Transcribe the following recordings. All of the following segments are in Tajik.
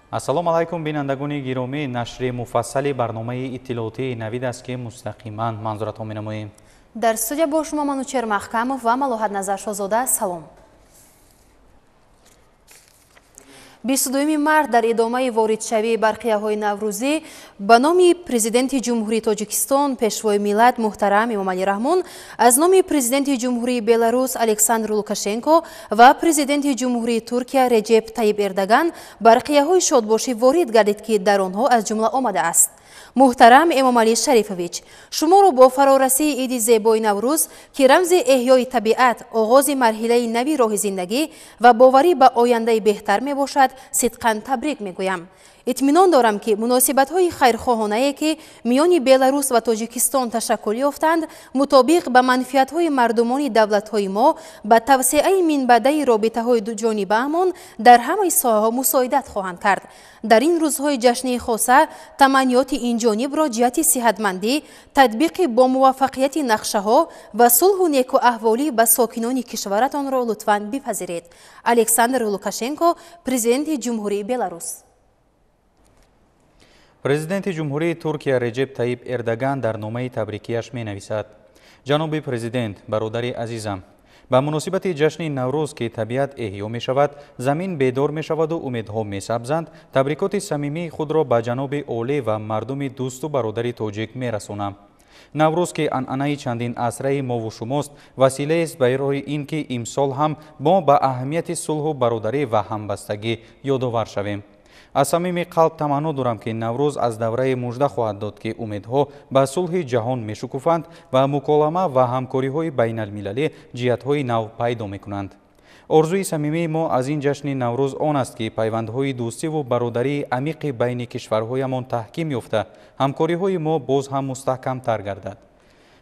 Ассалому алайкум бинандагони гиромӣ, нашри муфассали барномаи иттилоотии Навид аст, ки мустақиман манзуратон менамоем. Дар студия бо шумо Манучер Маҳкамов ва Малоҳат Назаршозода. Салом. 22 март дар идомаи воридшавии барқияҳои наврӯзӣ ба номи Президенти Ҷумҳурии Тоҷикистон, Пешвои миллат муҳтарам Эмомалӣ Раҳмон, аз номи Президенти Ҷумҳурии Беларус Александр Лукашенко ва Президенти Ҷумҳурии Туркия Реҷеп Таyyиб Эрдоган барқияҳои шодбошӣ ворид гардид, ки дар онҳо аз ҷумла омадааст: Муҳтарам Эмомалӣ Шарифович, шуморо бо фарорасии иди зебои Наврӯз, ки рамзи эҳёи табиат, оғози марҳилаи нави роҳи зиндагӣ ва боварӣ ба ояндаи беҳтар мебошад, сидқан табрик мегӯям. Итминон дорам, ки муносибатҳои хайрхоҳонае, ки миёни Беларус ва Тоҷикистон ташаккул ёфтанд, мутобиқ ба манфиатҳои мардумони давлатҳои мо ба тавсеаи минбаъдаи робитаҳои дуҷонибаамон дар ҳамаи соҳаҳо мусоидат хоҳанд кард. Дар ин рӯзҳои ҷашнии хоса таманниёти инҷонибро ҷиҳати сиҳатмандӣ, татбиқи бомуваффақияти нақшаҳо ва сулҳу некуаҳволӣ ба сокинони кишваратонро лутфан бипазиред. Александр Лукашенко, Президенти Ҷумҳурии Беларус. Президенти Ҷумҳурии Туркия Реҷеп Таyyиб Эрдоган дар номаи табрикияш менависад: Ҷаноби президент, бародари азизам, ба муносибати ҷашни Наврӯз, ки табиат эҳё мешавад, замин бедор мешаваду умедҳо месабзанд, табрикоти самимии худро ба ҷаноби олӣ ва мардуми дӯсту бародари тоҷик мерасонам. Наврӯз, ки анъанаи чандин асраи мову шумост, василаест барои ин ки имсол ҳам мо ба аҳамияти сулҳу бародарӣ ва ҳамбастагӣ ёдовар шавем. Аз самими қалб таманно дорам, ки Наврӯз аз давраи мужда хоҳад дод, ки умедҳо ба сулҳи ҷаҳон мешукуфанд ва муколама ва ҳамкориҳои байналмилалӣ ҷиҳатҳои нав пайдо мекунанд. Орзуи самимии мо аз ин ҷашни Наврӯз он аст, ки пайвандҳои дӯстиву бародарии амиқи байни кишварҳоямон таҳким ёфта, ҳамкориҳои мо боз ҳам мустаҳкамтар гардад.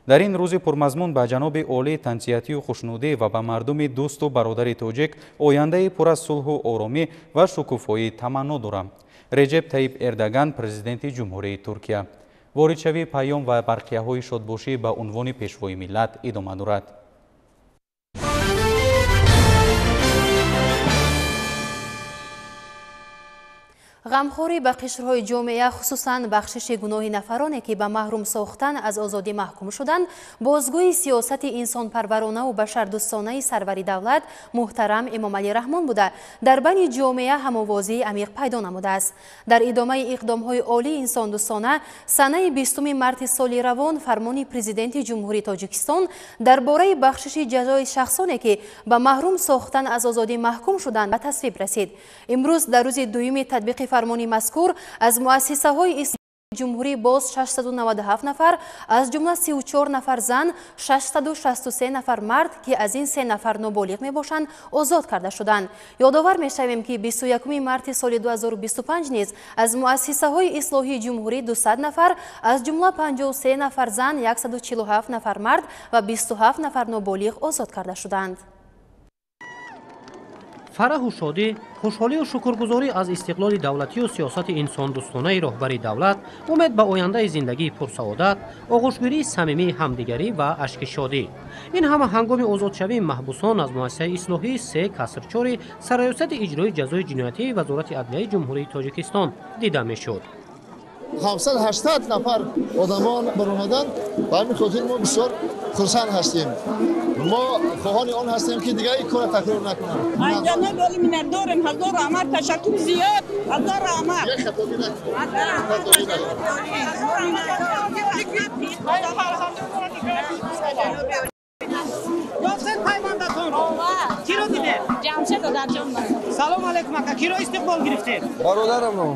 Дар ин рӯзи пурмазмун ба ҷаноби олӣ тансиҳатию хушнудӣ ва ба мардуми дӯсту бародари тоҷик ояндаи пур аз сулҳу оромӣ ва шукуфоӣ таманно дорам. Реҷеп Таyyиб Эрдоган, Президенти Ҷумҳурии Туркия. Воридшавии паём ва барқияҳои шодбошӣ ба унвони Пешвои миллат идома дорад. Ғамхорӣ ба қишрҳои ҷомеа, хусусан бахшиши гуноҳи нафароне, ки ба маҳрум сохтан аз озодӣ маҳкум шуданд, бозгӯи сиёсати инсонпарваронаву башардӯстонаи сарвари давлат муҳтарам Эмомалӣ Раҳмон буда, дар байни ҷомеа ҳамовозии амиқ пайдо намудааст. Дар идомаи иқдомҳои олии инсондӯстона, санаи 20 марти соли равон фармони Президенти Ҷумҳурии Тоҷикистон дар бораи бахшиши ҷазои шахсоне, ки ба маҳрум сохтан аз озодӣ маҳкум шуданд, ба тасвиб расид. Имрӯз дар рӯзи дуюми татбиқи фармони мазкур аз муассисаҳои ислоҳии ҷумҳурӣ боз 697 нафар, аз ҷумла 34 нафар зан, 663 нафар мард, ки аз ин 3 нафар ноболиғ мебошанд, озод карда шуданд. Ёдовар мешавем, ки 21 марти соли 2025 низ аз муассисаҳои ислоҳии ҷумҳурӣ 200 нафар, аз ҷумла 53 нафар зан, 147 нафар мард ва 27 нафар ноболиғ озод карда шуданд. Фараҳу шодӣ, хушҳолию шукргузорӣ аз истиқлоли давлатию сиёсати инсондӯстонаи роҳбари давлат, умед ба ояндаи зиндагии пурсаодат, оғӯшгирии самимии ҳамдигарӣ ва ашки шодӣ. Ин ҳама ҳангоми озодшавии маҳбусон аз муассисаи ислоҳии 3-4 сарраёсати иҷрои ҷазои ҷиноятии Вазорати адлияи Ҷумҳурии Тоҷикистон дида мешуд. 780 нафар одамон баромаданд. Ба ҳамин хотир мо бисёр хурсанд ҳастем. Мо хоҳони он ҳастем, ки дигар ин корро такрор накунанд. Аз ҷаноби олӣ миннатдорем. Ҳазор раҳмат, ташаккур зиёд. Ҳазор раҳмат. Як хатобӣ накунем. Ёфтед пайвандатонро? Киро дидед? Ҷамшед додарҷон. Салом алейкум ака, киро истиқбол гирифтед? Бародарамро.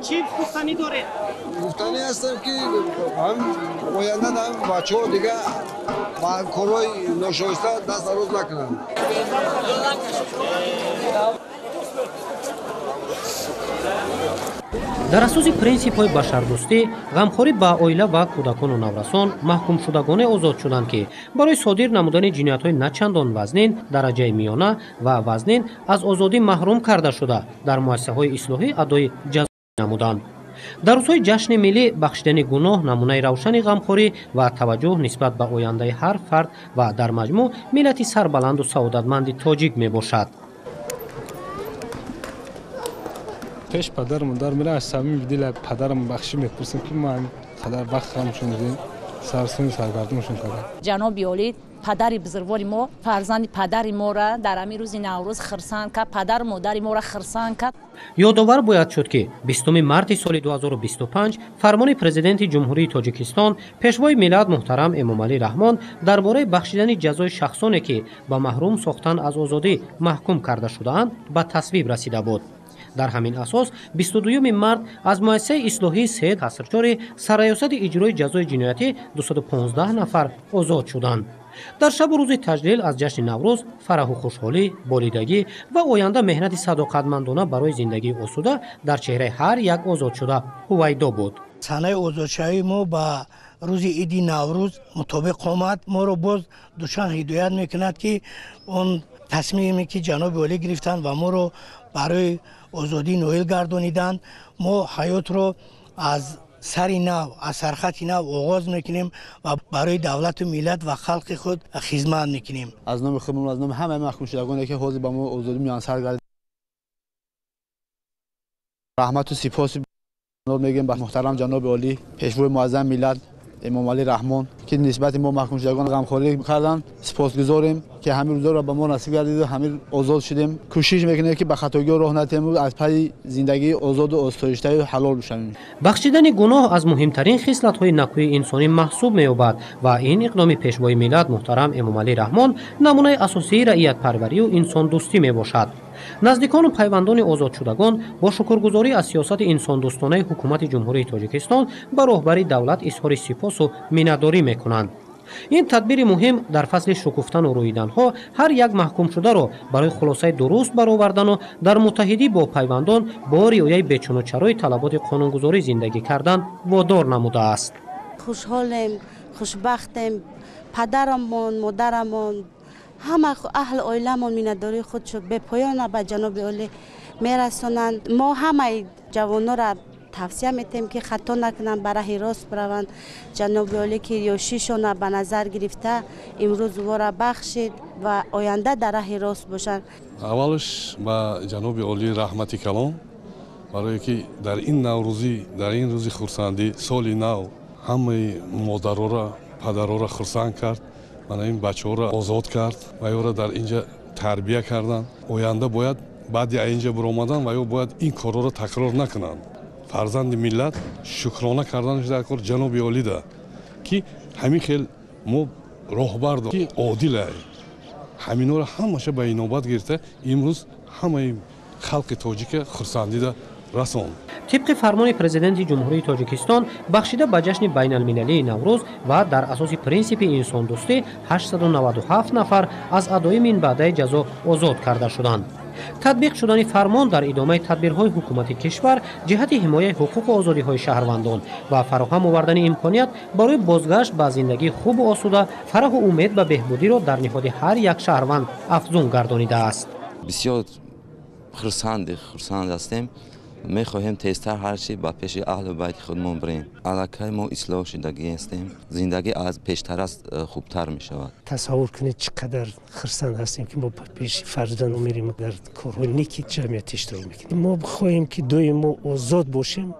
Чӣ гуфтанӣ доред? Гуфтанӣ ҳастам, ки ҳам оянда ҳам бачаҳо дигар ба корҳои ношоиста даст дароз накунанд. Дар асоси принсипҳои башардӯстӣ, ғамхорӣ ба оила ва кӯдакону наврасон, маҳкумшудагоне озод шуданд, ки барои содир намудани ҷиноятҳои начандон вазнин, дараҷаи миёна ва вазнин аз озодӣ маҳрум карда шуда, дар муассисаҳои ислоҳӣ адои ҷазо намуданд. Дар рӯзҳои ҷашни миллӣ бахшидани гуноҳ намунаи равшани ғамхорӣ ва таваҷҷӯҳ нисбат ба ояндаи ҳар фард ва дар маҷмӯъ миллати сарбаланду саодатманди тоҷик мебошад. Пеш падару модар мерам, аз самими дил падарам бахшиш мепурсам, ки мо қадар вақт ғамшон додем, сарсони саргардоншон кардам. Ҷаноби олӣ, падари бузургвори мо, фарзанди падари моро дар ҳамин рӯзи Наврӯз хурсанд кард, падару модари моро хурсанд кард. Ёдовар бояд шуд, ки 20 марти соли 2025 фармони Президенти Ҷумҳурии Тоҷикистон, Пешвои миллат муҳтарам Эмомалӣ Раҳмон дар бораи бахшидани ҷазои шахсоне, ки ба маҳрум сохтан аз озодӣ маҳкум карда шудаанд, ба тасвиб расида буд. Дар ҳамин асос 22 март аз муассисаи ислоҳии се касрчори сарраёсати иҷрои ҷазои ҷиноятӣ 215 нафар озод шуданд. Дар шабу рӯзи таҷлил аз ҷашни Наврӯз фараҳу хушҳолӣ, болидагӣ ва оянда меҳнати садоқатмандона барои зиндагии осуда дар чеҳраи ҳар як озодшуда ҳувайдо буд. Санаи озодшавии мо ба рӯзи иди Наврӯз мутобиқ омад. Моро боз душан ҳидоят мекунад, ки он тасмиме ки ҷаноби олӣ гирифтанд ва моро барои озодӣ ноил гардониданд, мо ҳаётро аз сари нав, аз сархати нав оғоз мекунем ва барои давлату миллат ва халқи худ хизмат мекунем. Аз номи худмон, аз номи ҳамаи маҳкумшудагоне, ки ҳозир ба мо озодӣ меёнсар гардид, раҳмату сипоси мегӯем ба муҳтарам ҷаноби олӣ, Пешвои муаззами миллат Эмомалӣ Раҳмон, ки нисбати мо маҳкумшудагон ғамхорӣ карданд. Сипосгузорем, ки ҳамин рӯзоро ба мо насиб гардиду ҳамин озод шудем. Кӯшиш мекунем, ки ба хатогиҳо роҳ надиҳем, аз пайи зиндагии озоду осоиштаю ҳалол бишавем. Бахшидани гуноҳ аз муҳимтарин хислатҳои накӯи инсонӣ маҳсуб меёбад ва ин иқдоми Пешвои миллат муҳтарам Эмомалӣ Раҳмон намунаи асосии раиятпарварию инсондӯстӣ мебошад. Наздикону пайвандони озодшудагон бо шукргузорӣ аз сиёсати инсондӯстонаи ҳукумати Ҷумҳурии Тоҷикистон ба роҳбари давлат изҳори сипосу миннатдорӣ мекунанд. Ин тадбири муҳим дар фасли шукуфтану рӯиданҳо ҳар як маҳкумшударо барои хулосаи дуруст баровардану дар муттаҳидӣ бо пайвандон бо риояи бечунучарои талаботи қонунгузорӣ зиндагӣ кардан водор намудааст. Хушҳолем, хушбахтем, падарамон, модарамон, ҳама аҳли оиламон миннатдории худшо бепоёна ба ҷаноби олӣ мерасонанд. Мо ҳамаи ҷавононро тавсия метем, ки хато накунанд, ба раҳи рост бираванд. Ҷаноби олӣ, ки ёшишона ба назар гирифта, имрӯз вора бахшид ва оянда дар раҳи рост бошанд. Аввалш ба ҷаноби олӣ раҳмати калон, барое ки дар ин наврӯзӣ, дар ин рӯзи хурсандӣ, соли нав ҳамаи модарора, падарора хурсанд кард, мана ин бачаҳоро озод кард ва ёро дар инҷа тарбия карданд. Оянда бояд баъди инҷа биромадан ва ё бояд ин корҳоро такрор накунанд. Фарзанди миллат шукрона карданаш дар кор ҷаноби олида, ки ҳамин хел мо роҳбар ки одил ҳаминҳоро ҳамаша ба инобат гирифта имрӯз ҳамаи халқи тоҷика хурсандида расон. Тибқи фармони Президенти Ҷумҳурии Тоҷикистон бахшида ба ҷашни байналмилалии Наврӯз ва дар асоси принсипи инсондӯстӣ 897 нафар аз адои минбаъдаи ҷазо озод карда шуданд. Татбиқ шудани фармон дар идомаи тадбирҳои ҳукумати кишвар ҷиҳати ҳимояи ҳуқуқу озодиҳои шаҳрвандон ва фароҳам овардани имконият барои бозгашт ба зиндагии хубу осуда, фараҳу умед ба беҳбудиро дар ниҳоди ҳар як шаҳрванд афзун гардонидааст. Бисёр хурсанд ҳастем. Мехоҳем тезтар ҳарчи ба пеши аҳлу байти худмон бирем. Аллакай мо ислоҳ шудагӣ ҳастем. Зиндагӣ аз пештар аст хубтар мешавад. Тасаввур кунед, чӣ қадар хурсанд ҳастем, ки мо пеши фарзандон мерем, дар корҳои неки ҷамъият иштирок мекунем. Мо хоҳем, ки доим мо озод бошем,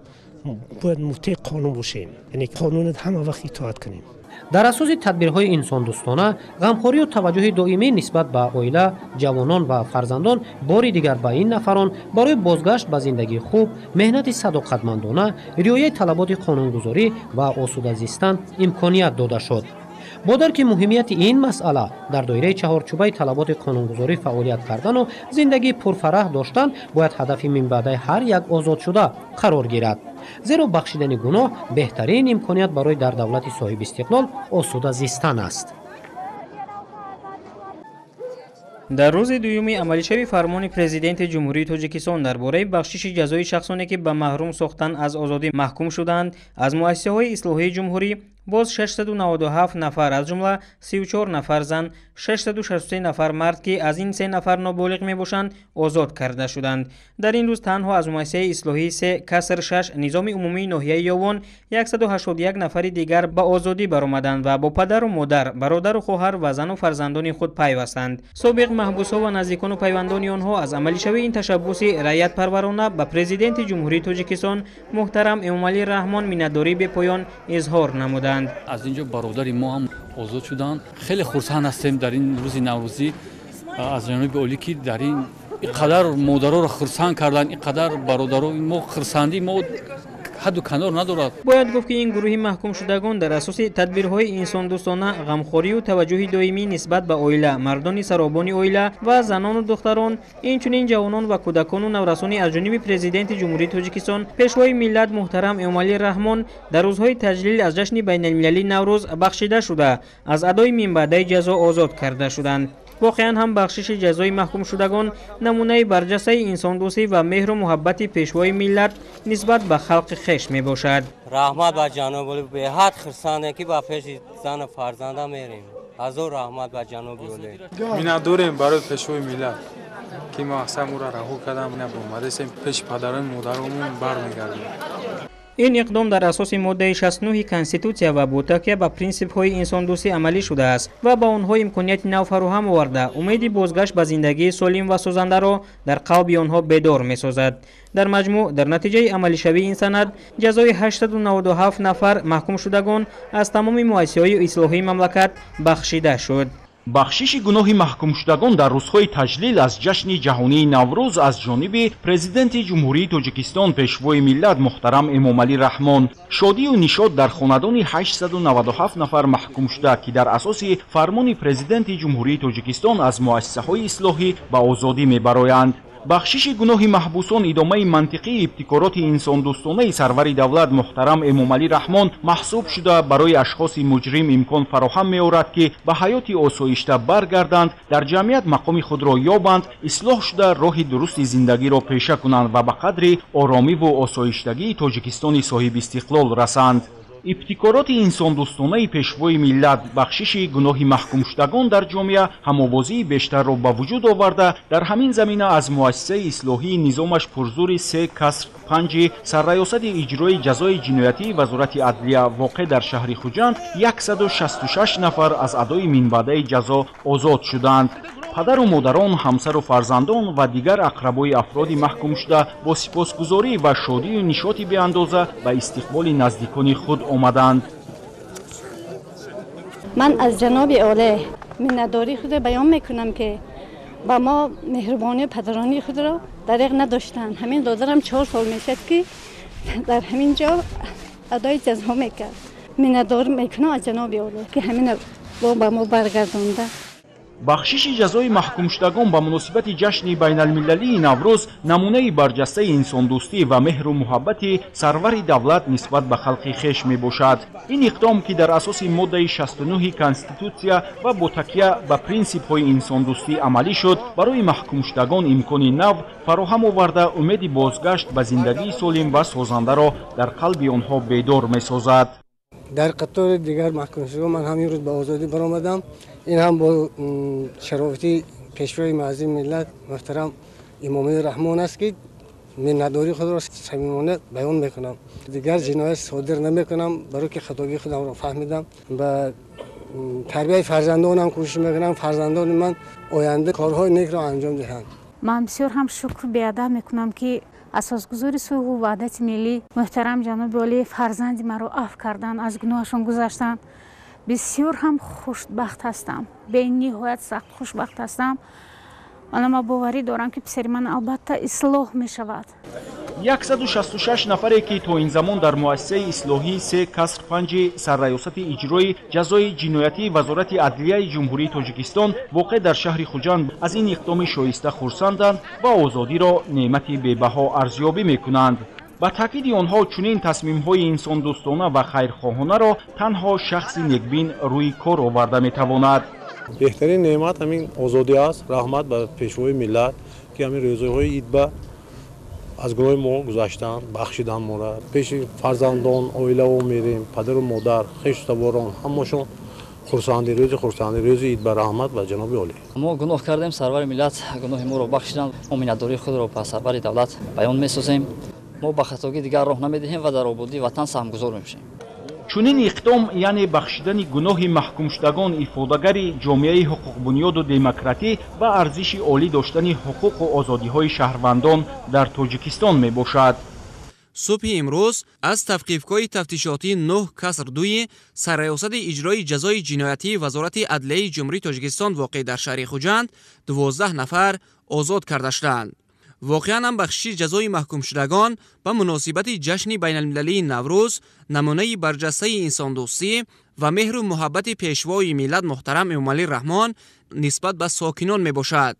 бояд мутеи қонун бошем, яъне қонунро ҳама вақт итоат кунем. Дар асоси тадбирҳои инсондӯстона, ғамхорию таваҷҷӯҳи доимӣ нисбат ба оила, ҷавонон ва фарзандон бори дигар ба ин нафарон барои бозгашт ба зиндагии хуб, меҳнати садоқатмандона, риояи талаботи қонунгузорӣ ва осуда зистан имконият дода шуд. Бо дарки муҳимияти ин масъала дар доираи чаҳорчӯбаи талаботи қонунгузорӣ фаъолият кардану зиндагии пурфараҳ доштан бояд ҳадафи минбаъдаи ҳар як озодшуда қарор гирад. Зеро бахшидани гуноҳ беҳтарин имконият барои дар давлати соҳибистиқлол осуда зистан аст. Дар рӯзи дуюми амалишави фармони Президенти Ҷумҳурии Тоҷикистон дар бораи бахшиши ҷазои шахсоне, ки ба маҳрум сохтан аз озодӣ маҳкум шудаанд, аз муассисаҳои ислоҳии ҷумҳурӣ Боз 697 нафар, аз ҷумла 34 нафар зан, 663 нафар мард, ки аз ин 3 нафар ноболиғ мебошанд, озод карда шуданд. Дар ин рӯз танҳо аз муассисаи ислоҳии 3-6 низоми умумии ноҳияи Ёвон 181 нафари дигар ба озодӣ баромаданд ва бо падару модар, бародару хоҳар ва зану фарзандони худ пайвастанд. Собиқ маҳбусҳо ва наздикону пайвандони онҳо аз амалишавии ин ташаббуси раъиятпарварона ба Президенти Ҷумҳурии Тоҷикистон муҳтарам Эмомалӣ Раҳмон миннатдории бепоён изҳор намуданд. Аз ин ҷо бародари мо ҳам озод шуданд. Хеле хурсанд ҳастем дар ин рӯзи наврӯзӣ аз ҷониби олӣ, ки дар ин қадар модароро хурсанд карданд, ин қадар бародаро мо хурсандӣ мо ҳадду канор надорад. Бояд гуфт, ки ин гурӯҳи маҳкумшудагон дар асоси тадбирҳои инсондӯстона, ғамхорию таваҷҷӯҳи доимӣ нисбат ба оила, мардони саробони оила ва занону духтарон, инчунин ҷавонон ва кӯдакону наврасони аз ҷониби Президенти Ҷумҳурии Тоҷикистон, Пешвои миллат муҳтарам Эмомалӣ Раҳмон дар рӯзҳои таҷлил аз ҷашни байналмилалии Наврӯз бахшида шуда, аз адои минбаъдаи ҷазо озод карда шуданд. Воқеан ҳам бахшиши ҷазои маҳкумшудагон намунаи барҷастаи инсондӯстӣ ва меҳру муҳаббати Пешвои миллат нисбат ба халқи хеш мебошад. Раҳмат ба ҷаноби олӣ, беҳад хурсандем, ки ба пеши зану фарзанда мерем. Ҳазор раҳмат ба ҷаноби олӣ. Миннатдорем барои Пешвои миллат, ки мо ҳасан ӯро раҳо кардам, омадастем пеши падарони модаромон бармегардем. Ин иқдом дар асоси моддаи 69 Конститутсия ва бо такя ба принсипҳои инсондӯстӣ амалӣ шудааст ва ба онҳо имконияти нав фароҳам оварда, умеди бозгашт ба зиндагии солим ва созандаро дар қалби онҳо бедор месозад. Дар маҷмӯъ, дар натиҷаи амалишавии ин санад ҷазои 897 нафар маҳкумшудагон аз тамоми муассисаҳои ислоҳии мамлакат бахшида шуд. Бахшиши гуноҳи маҳкумшудагон дар рӯзҳои таҷлил аз ҷашни ҷаҳонии Наврӯз аз ҷониби Президенти Ҷумҳурии Тоҷикистон, Пешвои миллат муҳтарам Эмомалӣ Раҳмон шодию нишод дар хонадони 897 нафар маҳкумшуда, ки дар асоси фармони Президенти Ҷумҳурии Тоҷикистон аз муассисаҳои ислоҳӣ ба озодӣ мебароянд. Бахшиши гуноҳи маҳбусон идомаи мантиқии ибтикороти инсондӯстонаи сарвари давлат муҳтарам Эмомалӣ Раҳмон маҳсуб шуда, барои ашхоси муҷрим имкон фароҳам меорад, ки ба ҳаёти осоишта баргарданд, дар ҷамъият мақоми худро ёбанд, ислоҳ шуда роҳи дурусти зиндагиро пеша кунанд ва ба қадри оромиву осоиштагии Тоҷикистони соҳибистиқлол расанд. Ибтикороти инсондӯстонаи Пешвои миллат бахшиши гуноҳи маҳкумшудагон дар ҷомеа ҳамовозии бештарро ба вуҷуд оварда, дар ҳамин замина аз муассисаи ислоҳии низомаш пурзури 3-5 сарраёсати иҷрои ҷазои ҷиноятии Вазорати адлия воқеъ дар шаҳри Хуҷанд 166 нафар аз адои минбаъдаи ҷазо озод шуданд. Падару модарон, ҳамсару фарзандон ва дигар ақрабои афроди маҳкумшуда бо сипосгузорӣ ва шодию нишоти беандоза ба истиқболи наздикони худ омаданд. Ман аз ҷаноби олӣ миннатдории худро баён мекунам, ки ба мо меҳрубонию падаронии худро дареғ надоштанд. Ҳамин додарам 4 сол мешавад, ки дар ҳамин ҷо адои ҷазо мекард. Миннатдор мекунам аз ҷаноби олӣ, ки ҳамин ба мо баргардонда. Бахшиши ҷазои маҳкумшудагон ба муносибати ҷашни байналмилалии Наврӯз намунаи барҷастаи инсондӯстӣ ва меҳру муҳаббати сарвари давлат нисбат ба халқи хеш мебошад. Ин иқдом, ки дар асоси моддаи 69 Конститутсия ва бо такя ба принсипҳои инсондӯстӣ амалӣ шуд, барои маҳкумшудагон имкони нав фароҳам оварда, умеди бозгашт ба зиндагии солим ва созандаро дар қалби онҳо бедор месозад. Дар қатори дигар маҳкумшудагон ман ҳамин рӯз ба озодӣ баромадам. Ин ҳам бо шарофати Пешвои муаззами миллат муҳтарам Эмомалӣ Раҳмон аст, ки миннатдории худро самимона баён мекунам. Дигар ҷиноят содир намекунам, барои ки хатогии худамро фаҳмидам. Ба тарбияи фарзандонам кӯшиш мекунам, фарзандони ман оянда корҳои некро анҷом диҳанд. Ман бисёр ҳам шукр беадаб мекунам, ки асосгузори сулҳу ваҳдати миллӣ муҳтарам ҷаноби олӣ фарзанди маро афв карданд, аз гуноҳашон гузаштанд. Бисёр ҳам хушбахт ҳастам, бениҳоят сахт хушбахт ҳастам. Ана ман боварӣ дорам, ки писари ман албатта ислоҳ мешавад. 166 нафаре, ки то ин замон дар муассисаи ислоҳии 3-5 сарраёсати иҷрои ҷазои ҷиноятии Вазорати адлияи Ҷумҳурии Тоҷикистон воқеъ дар шаҳри Хуҷанд аз ин иқдоми шоиста хурсанданд ва озодиро неъмати бебаҳо арзёбӣ мекунанд. Ба таъкиди онҳо, чунин тасмимҳои инсондӯстона ва хайрхоҳонаро танҳо шахси некбин рӯи кор оварда метавонад. Беҳтарин неъмат ҳамин озодӣ аст. Раҳмат ба Пешвои миллат, ки ҳамин рӯзҳои ид ба Аз гуноҳи мо гузаштанд, бахшиданд моро. Пеши фарзандон, оилао мерем, падару модар, хешу таборон, ҳамашон хурсандӣ, рӯзи хурсандӣ, рӯзи ид ба раҳмат ба ҷаноби олӣ. Мо гуноҳ кардем, сарвари миллат гуноҳи моро бахшиданд. Мо миннатдории худро ба сарвари давлат баён месозем. Мо ба хатогӣ дигар роҳ намедиҳем ва дар ободии ватан саҳмгузор мешавем. Чунин иқдом, яъне бахшидани гуноҳи маҳкумшудагон, ифодагари ҷомеаи ҳуқуқбунёду демократӣ ва арзиши олӣ доштани ҳуқуқу озодиҳои шаҳрвандон дар Тоҷикистон мебошад. Субҳи имрӯз аз тавқифгоҳи тафтишотии 9-2 сарраёсати иҷрои ҷазои ҷиноятии Вазорати адлияи Ҷумҳурии Тоҷикистон воқеъ дар шаҳри Хуҷанд 12 нафар озод карда шуданд. Воқеан ҳам бахшиши ҷазои маҳкумшудагон ба муносибати ҷашни байналмилалии Наврӯз намунаи барҷастаи инсондӯстӣ ва меҳру муҳаббати пешвои миллат муҳтарам Эмомалӣ Раҳмон нисбат ба сокинон мебошад.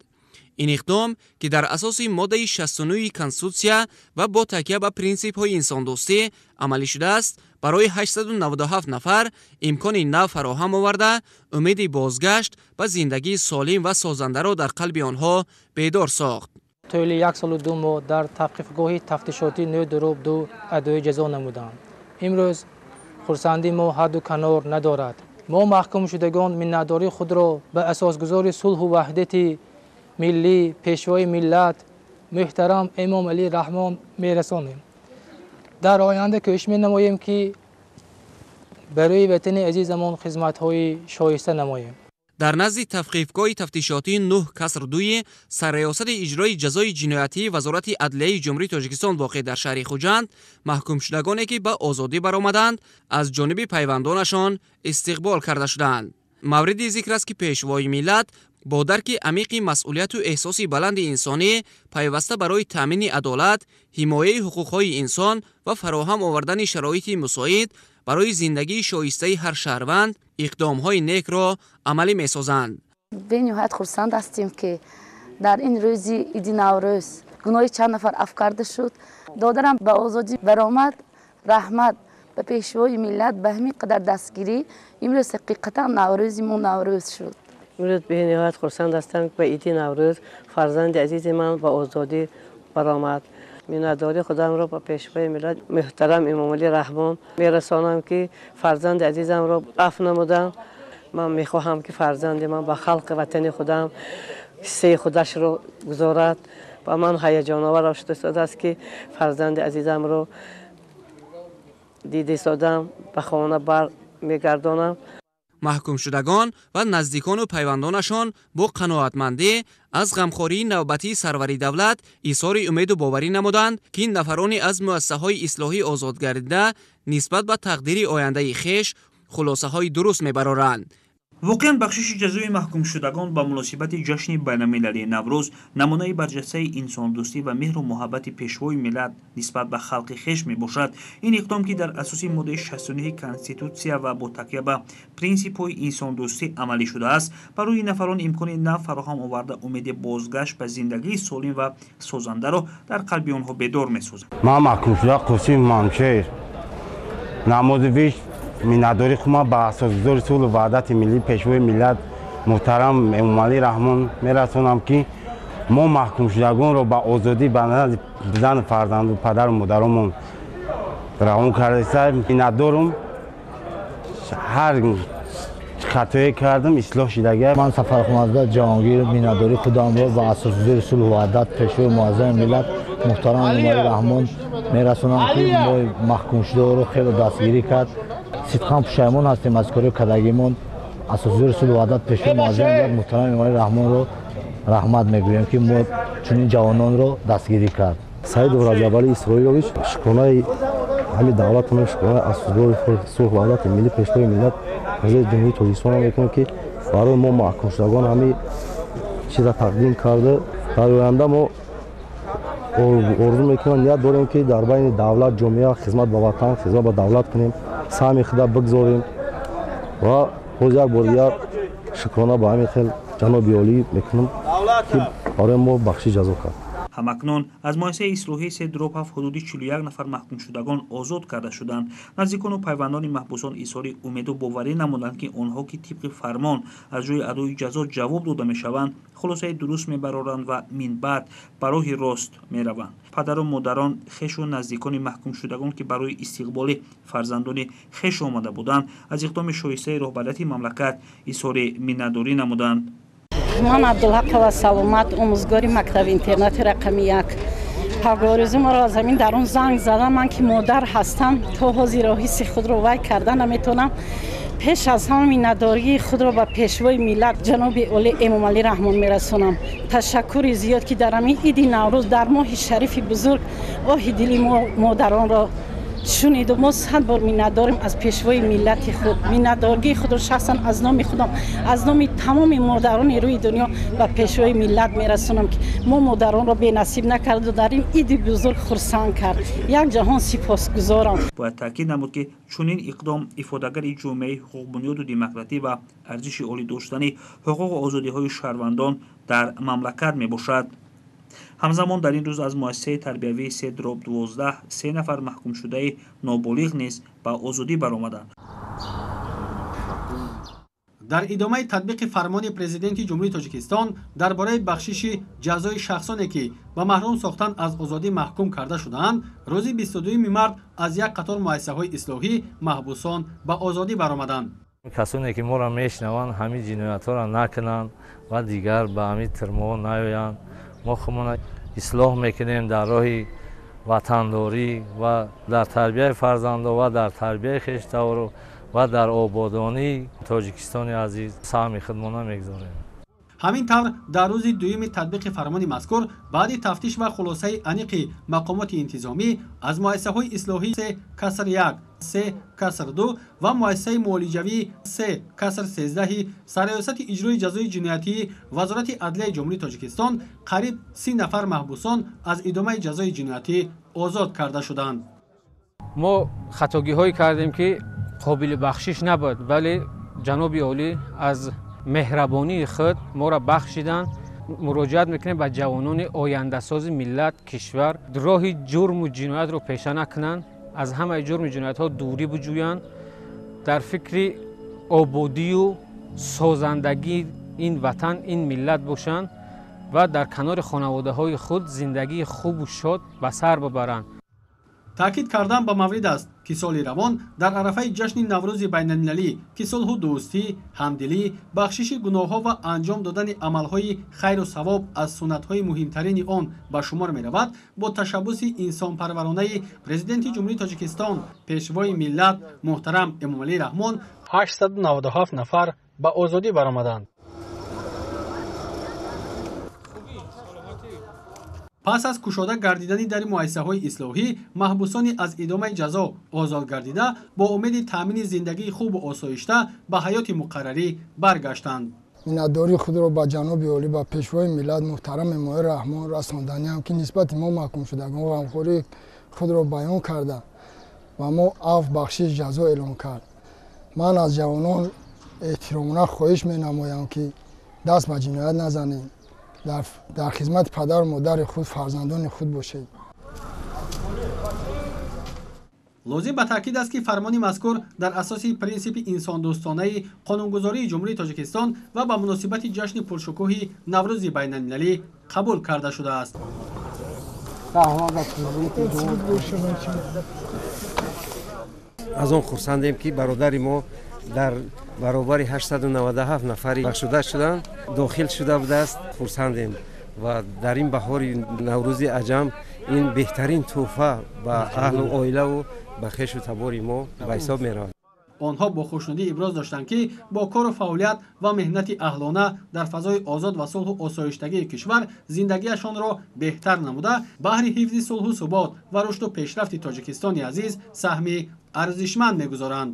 Ин иқдом, ки дар асоси моддаи 69 Конститутсия ва бо такя ба принсипҳои инсондӯстӣ амалӣ шудааст, барои 897 нафар имкони нав фароҳам оварда, умеди бозгашт ба зиндагии солим ва созандаро дар қалби онҳо бедор сохт. Тӯли 1 солу 2 моҳ дар тавқифгоҳи тафтишотӣ 9-2 адои ҷазо намудам. Имрӯз хурсандии мо ҳадду канор надорад. Мо маҳкумшудагон миннатдории худро ба асосгузори сулҳу ваҳдати миллӣ, пешвои миллат муҳтарам Эмомалӣ Раҳмон мерасонем. Дар оянда кӯшиш менамоем, ки барои ватани азизамон хизматҳои шоиста намоем. Дар назди тавқифгоҳи тафтишотии 9-2 сарраёсати иҷрои ҷазои ҷиноятии Вазорати адлияи Ҷумҳурии Тоҷикистон воқеъ дар шаҳри Хуҷанд маҳкумшудагоне, ки ба озодӣ баромаданд, аз ҷониби пайвандонашон истиқбол карда шуданд. Мавриди зикр аст, ки пешвои миллат бо дарки амиқи масъулияту эҳсоси баланди инсонӣ пайваста барои таъмини адолат, ҳимояи ҳуқуқҳои инсон ва фароҳам овардани шароити мусоид барои зиндагии шоистаи ҳар шаҳрванд иқдомҳои некро амалӣ месозанд. Бениҳоят хурсанд ҳастем, ки дар ин рӯзи иди Наврӯз гуноҳи чанд нафар афв карда шуд. Додарам ба озодӣ баромад. Раҳмат ба пешвои миллат ба ҳамин қадар дастгирӣ. Имрӯз ҳақиқатан Наврӯзи мо Наврӯз шуд. Имрӯз бениҳоят хурсанд ҳастам, ки ба иди Наврӯз фарзанди азизи ман ба озодӣ баромад. Миннатдории худамро ба пешвои миллат муҳтарам Эмомалӣ Раҳмон мерасонам, ки фарзанди азизамро афв намудам. Ман мехоҳам, ки фарзанди ман ба халқи ватани худам ҳиссаи худашро гузорад ва ман ҳаяҷоновар шуда истодааст, ки фарзанди азизамро дида истодам, ба хона бар мегардонам. Маҳкумшудагон ва наздикону пайвандонашон бо қаноатмандӣ аз ғамхории навбатии сарвари давлат изҳори умеду боварӣ намуданд, ки ин нафарони аз муассисаҳои ислоҳӣ озод гардида нисбат ба тақдири ояндаи хеш хулосаҳои дуруст мебароранд. Воқеан бахшиши ҷазои маҳкумшудагон ба муносибати ҷашни байналмилалии Наврӯз намунаи барҷастаи инсондӯстӣ ва меҳру муҳаббати пешвои миллат нисбат ба халқи хеш мебошад. Ин иқдом, ки дар асоси моддаи 69 Конститутсия ва бо такя ба принсипҳои инсондӯстӣ амалӣ шудааст, барои нафарон имкони нав фароҳам оварда, умеди бозгашт ба зиндагии солим ва созандаро дар қалби онҳо бедор месозад. Ман маҳкумшуда Қосим Мамшер Намозович миннатдории худро ба асосгузори сулҳу ваҳдати миллӣ, пешвои миллат муҳтарам Эмомалӣ Раҳмон мерасонам, ки мо маҳкумшудагонро ба озодӣ ба назди зану фарзанду падару модаромон равон кардаистам. Миннатдорум, ҳар хатое кардам, ислоҳ шудагия. Ман Сафархоназода Ҷаҳонгир миннатдории худамро ба асосгузори сулҳу ваҳдат, пешвои муаззами миллат муҳтарам Эмомалӣ Раҳмон мерасонам, ки мо маҳкумшударо хеле дастгирӣ кард. Сидқан пушаймон ҳастем аз кори кардагимон. Асосгузори сулҳу ваҳдат, пешвои муаззами миллат муҳтарам Эмомалӣ Раҳмонро раҳмат мегӯем, ки мо чунин ҷавононро дастгирӣ кард. Саидов Раҷабалӣ Исроилович шукронаи ҳами давлатамон, шукронаи асосгузори сулҳу ваҳдати миллӣ, пешвои миллат, президенти Ҷумҳурии Тоҷикистонро мекунем, ки барои мо маҳкумшудагон ҳами чиза тақдим карда. Дар оянда мо орзу мекунем, ният дорем, ки дар байни давлат, ҷомеа хизмат ба ватан, хизмат ба давлат кунем, саҳми худа бигзорем ва боз як бор дигар шукрона ба ҳамин хел ҷаноби олӣ мекунам, ки барои мо бахши ҷазо кард. Ҳамакнун аз муассисаи ислоҳии 3/7 ҳудуди 41 нафар маҳкумшудагон озод карда шуданд. Наздикону пайвандони маҳбусон изҳори умеду боварӣ намуданд, ки онҳо, ки тибқи фармон аз ҷои адои ҷазо ҷавоб дода мешаванд, хулосаи дуруст мебароранд ва минбаъд ба роҳи рост мераванд. Падару модарон, хешу наздикони маҳкумшудагон, ки барои истиқболи фарзандони хеш омада буданд, аз иқдоми шоистаи роҳбарияти мамлакат изҳори миннатдорӣ намуданд. Ман Абдулҳақова Саломат, омӯзгори мактаби интернати рақами 1. Пагоҳрӯзӣ моро аз ҳамин дарун занг задам. Ман ки модар ҳастам, то ҳозир ҳисси худро вай карда наметавонам. Пеш аз ҳама миннатдории худро ба пешвои миллат ҷаноби олӣ Эмомалӣ Раҳмон мерасонам. Ташаккури зиёд, ки дар ҳамин иди Наврӯз, дар моҳи шарифи бузург, оҳи дили мо модаронро шуниду. Мо 100 бор миннатдорем аз пешвои миллати худ. Миннатдории худро шахсан аз номи худам, аз номи тамоми модарони рӯи дунё ба пешвои миллат мерасонам, ки мо модаронро бенасиб накарду дар ин иди бузург хурсанд кард. Як ҷаҳон сипосгузорам. Бояд таъкид намуд, ки чунин иқдом ифодагари ҷомеаи ҳуқуқбунёду демократӣ ва арзиши олӣ доштани ҳуқуқу озодиҳои шаҳрвандон дар мамлакат мебошад. Ҳамзамон дар ин рӯз аз муассисаи тарбиявии 3/12 3 нафар маҳкумшудаи ноболиғ низ ба озодӣ баромаданд. Дар идомаи татбиқи фармони Президенти Ҷумҳурии Тоҷикистон дар бораи бахшиши ҷазои шахсоне, ки ба маҳрум сохтан аз озодӣ маҳкум карда шудаанд, рӯзи 22 март аз як қатор муассисаҳои ислоҳӣ маҳбусон ба озодӣ баромаданд. Касоне ки моро мешунаванд, ҳамин ҷиноятҳоро накунанд ва дигар ба ҳамин тирмоҳо наёянд. Мо худмона ислоҳ мекунем дар роҳи ватандорӣ ва дар тарбияи фарзандо ва дар тарбияи хештавору ва дар ободонии Тоҷикистони азиз саҳми худмона мегузорем. Ҳамин тавр, дар рӯзи дуюми татбиқи фармони мазкур, баъди тафтиш ва хулосаи аниқи мақомоти интизомӣ аз муассисаҳои ислоҳии 3/1, 3/2 ва муассисаи муолиҷавии 3/13 сарраёсати иҷрои ҷазои ҷиноятии Вазорати адлияи Ҷумҳурии Тоҷикистон қариб 30 нафар маҳбусон аз идомаи ҷазои ҷиноятӣ озод карда шуданд. Мо хатогиҳое кардем, ки қобили бахшиш набуд, вале ҷаноби олӣ аз меҳрабонии худ моро бахшиданд. Муроҷиат мекунем ба ҷавонони ояндасози миллат, кишвар, роҳи ҷурму ҷиноятро пеша накунанд, аз ҳамаи ҷурму ҷиноятҳо дурӣ биҷӯянд, дар фикри ободию созандагии ин ватан, ин миллат бошанд ва дар канори хонаводаҳои худ зиндагии хубу шод ба сар бибаранд. Таъкид кардан ба маврид аст, ки соли равон дар арафаи ҷашни Наврӯзи байналмилалӣ, ки сулҳу дӯстӣ, ҳамдилӣ, бахшиши гуноҳҳо ва анҷом додани амалҳои хайру савоб аз суннатҳои муҳимтарини он ба шумор меравад, бо ташаббуси инсонпарваронаи Президенти Ҷумҳурии Тоҷикистон, Пешвои миллат муҳтарам Эмомалӣ Раҳмон 897 нафар ба озодӣ баромаданд. Пас аз кушода гардидани дари муассисаҳои ислоҳӣ, маҳбусони аз идомаи ҷазо озод гардида бо умеди таъмини зиндагии хубу осоишта ба ҳаёти муқаррарӣ баргаштанд. Миннатдории худро ба ҷаноби олӣ, ба пешвои миллат муҳтарам Эмомалӣ Раҳмон расонданиам, ки нисбати мо маҳкумшудагон ғамхории худро баён карда ва мо афв, бахшиш, ҷазо эълон кард. Ман аз ҷавонон эҳтиромона хоҳиш менамоям, ки даст ба ҷиноят назанем, дар хизмати падару модари худ, фарзандони худ бошед. Лозим ба таъкид аст, ки фармони мазкур дар асоси принсипи инсондӯстонаи қонунгузории Ҷумҳурии Тоҷикистон ва ба муносибати ҷашни пуршукӯҳи Наврӯзи байналмилалӣ қабул карда шудааст. Аз он хурсандем, ки бародари мо дар баробари 897 нафари бахшуда шуданд, дохил шуда будааст. Хурсандем ва дар ин баҳори Наврӯзи аҷам ин беҳтарин тӯҳфа ба аҳлу оилаву ба хешу табори мо ба ҳисоб меравад. Онҳо бо хушнудӣ иброз доштанд, ки бо кору фаъолият ва меҳнати аҳлона дар фазои озод ва сулҳу осоиштагии кишвар зиндагиашонро беҳтар намуда, баҳри ҳифзи сулҳу субот ва рушду пешрафти Тоҷикистони азиз саҳми арзишманд мегузоранд.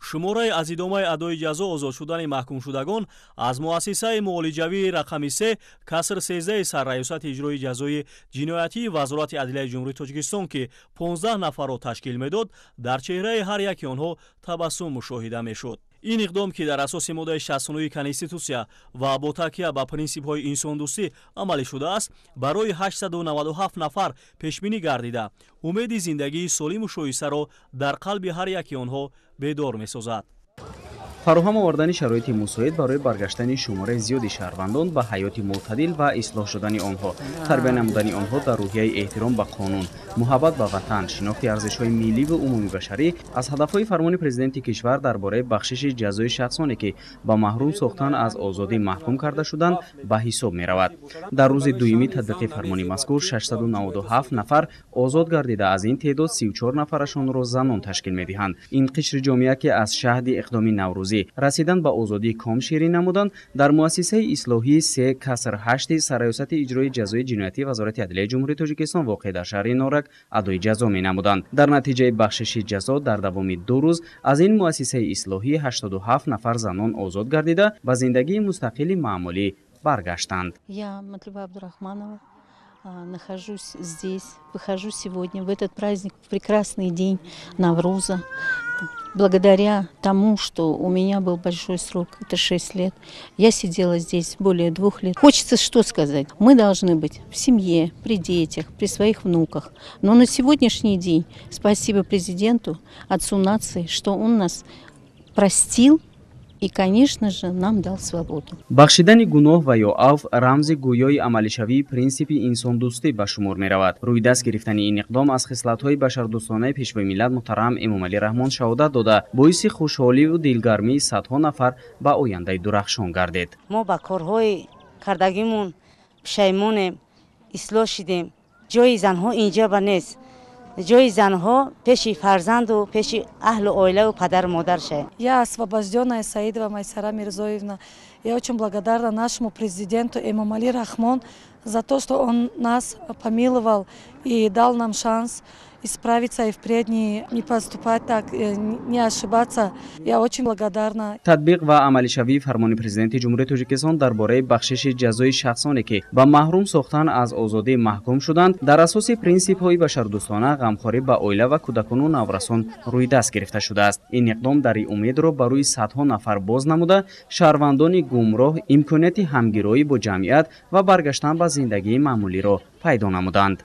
Шумораи аз идомаи адои ҷазо озод шудани маҳкумшудагон аз муассисаи муолиҷавии рақами 3/13 сарраёсати иҷрои ҷазои ҷиноятии Вазорати адлияи Ҷумҳурии Тоҷикистон, ки 15 нафарро ташкил медод, дар чеҳраи ҳар яки онҳо табассум мушоҳида мешуд. Ин иқдом, ки дар асоси моддаи 69 Конститутсия ва бо такя ба принсипҳои инсондӯстӣ амалӣ шудааст, барои 897 нафар пешбинӣ гардида, умеди зиндагии солиму шоистаро дар қалби ҳар яки онҳо бедор месозад. Фароҳам овардани шароити мусоид барои баргаштани шумораи зиёди шаҳрвандон ба ҳаёти мӯътадил ва ислоҳ шудани онҳо, тарбия намудани онҳо дар рӯҳияи эҳтиром ба қонун, муҳаббат ба ватан, шинохти арзишҳои милливу умумибашарӣ аз ҳадафҳои фармони президенти кишвар дар бораи бахшиши ҷазои шахсоне, ки ба маҳрум сохтан аз озодӣ маҳкум карда шуданд, ба ҳисоб меравад. Дар рӯзи дуюми татбиқи фармони мазкур 697 нафар озод гардида, аз ин теъдод 34 нафарашонро занон ташкил медиҳанд. Ин қишри ҷомеа, ки аз шаҳди иқдоми наврӯзӣ расидан ба озодӣ ком ширин намуданд, дар муассисаи ислоҳии 3 каср 8 сарраёсати иҷрои ҷазои ҷиноятии Вазорати адлияи Ҷумҳурии Тоҷикистон воқеъ дар шаҳри Норак адои ҷазо менамуданд. Дар натиҷаи бахшиши ҷазо дар давоми 2 рӯз аз ин муассисаи ислоҳӣ 87 нафар занон озод гардида, ба зиндагии мустақили маъмулӣ баргаштанд. Я, Матлуба Абдурахманова, нахожусь здесь, выхожу сегодня в этот праздник, в прекрасный день Навруза. Благодаря тому, что у меня был большой срок, это 6 лет, я сидела здесь более 2 лет. Хочется что сказать? Мы должны быть в семье, при детях, при своих внуках. Но на сегодняшний день спасибо президенту, отцу нации, что он нас простил и, конечно же, нам дал свободу. Бахшидани гуноҳ ва ё авф рамзи гӯёи амалишавии принсипи инсондӯстӣ ба шумор меравад. Рӯи даст гирифтани ин иқдом аз хислатҳои башардӯстонаи пешвои миллат муҳтарам Эмомалӣ Раҳмон шаҳодат дода, боиси хушҳоливу дилгармии садҳо нафар ба ояндаи дурахшон гардид. Мо ба корҳои кардагимон пушаймонем, ислоҳ шидем. Ҷои занҳо инҷа ба нест. Ҷои занҳо пеши фарзанду пеши аҳлу оилаву падару модар шавад. Я освобожденная Саидова Майсара Мирзоевна. Я очень благодарна нашему президенту Эмомали Рахмон за то, что он нас помиловал и дал нам шанс исправиться и впредь не поступать так, не ошибаться. Я очень благодарна. Татбиқ ва амалишавии фармони президенти Ҷумҳурии Тоҷикистон дар бораи бахшиши ҷазои шахсоне, ки ба маҳрум сохтан аз озодӣ маҳкум шуданд, дар асоси принсипҳои башардӯстона ғамхорӣ ба оила ва кӯдакону наврасон рӯи даст гирифта шудааст. Ин иқдом дари умедро ба рӯи садҳо нафар боз намуда, шаҳрвандони гумроҳ имконияти ҳамгироӣ бо ҷамъият ва баргаштан ба зиндагии маъмулиро пайдо намуданд.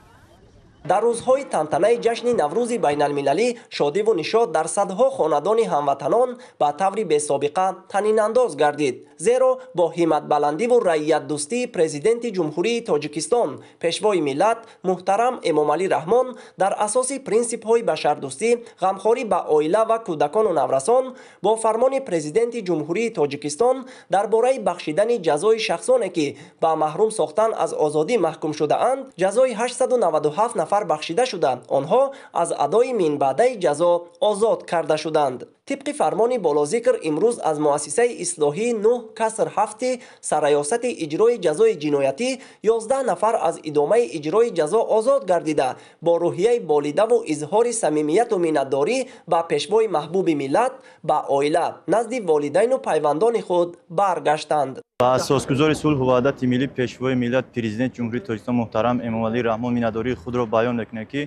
Дар рӯзҳои тантанаи ҷашни Наврӯзи байналмилалӣ шодиву нишод дар садҳо хонадони ҳамватанон ба таври бесобиқа танинандоз гардид. Зеро бо ҳимматбаландиву раиятдӯстии президенти Ҷумҳурии Тоҷикистон, пешвои миллат муҳтарам Эмомалӣ Раҳмон дар асоси принсипҳои башардӯстӣ, ғамхорӣ ба оила ва кӯдакону наврасон бо фармони президенти Ҷумҳурии Тоҷикистон дар бораи бахшидани ҷазои шахсоне, ки ба маҳрум сохтан аз озодӣ маҳкум шудаанд, ҷазои 897 нафар бахшида шуда, онҳо аз адои минбаъдаи ҷазо озод карда шуданд. Тибқи фармони болозикр имрӯз аз муассисаи ислоҳии 9 каср 7 сарраёсати иҷрои ҷазои ҷиноятӣ 11 нафар аз идомаи иҷрои ҷазо озод гардида, бо рӯҳияи болидаву изҳори самимияту миннатдорӣ ба пешвои маҳбуби миллат, ба оила, назди волидайну пайвандони худ баргаштанд. Ба асосгузори сулҳу ваҳдати миллӣ, пешвои миллат, президенти Ҷумҳурии Тоҷикистон муҳтарам Эмомалӣ Раҳмон миннатдории худро баён мекунем, ки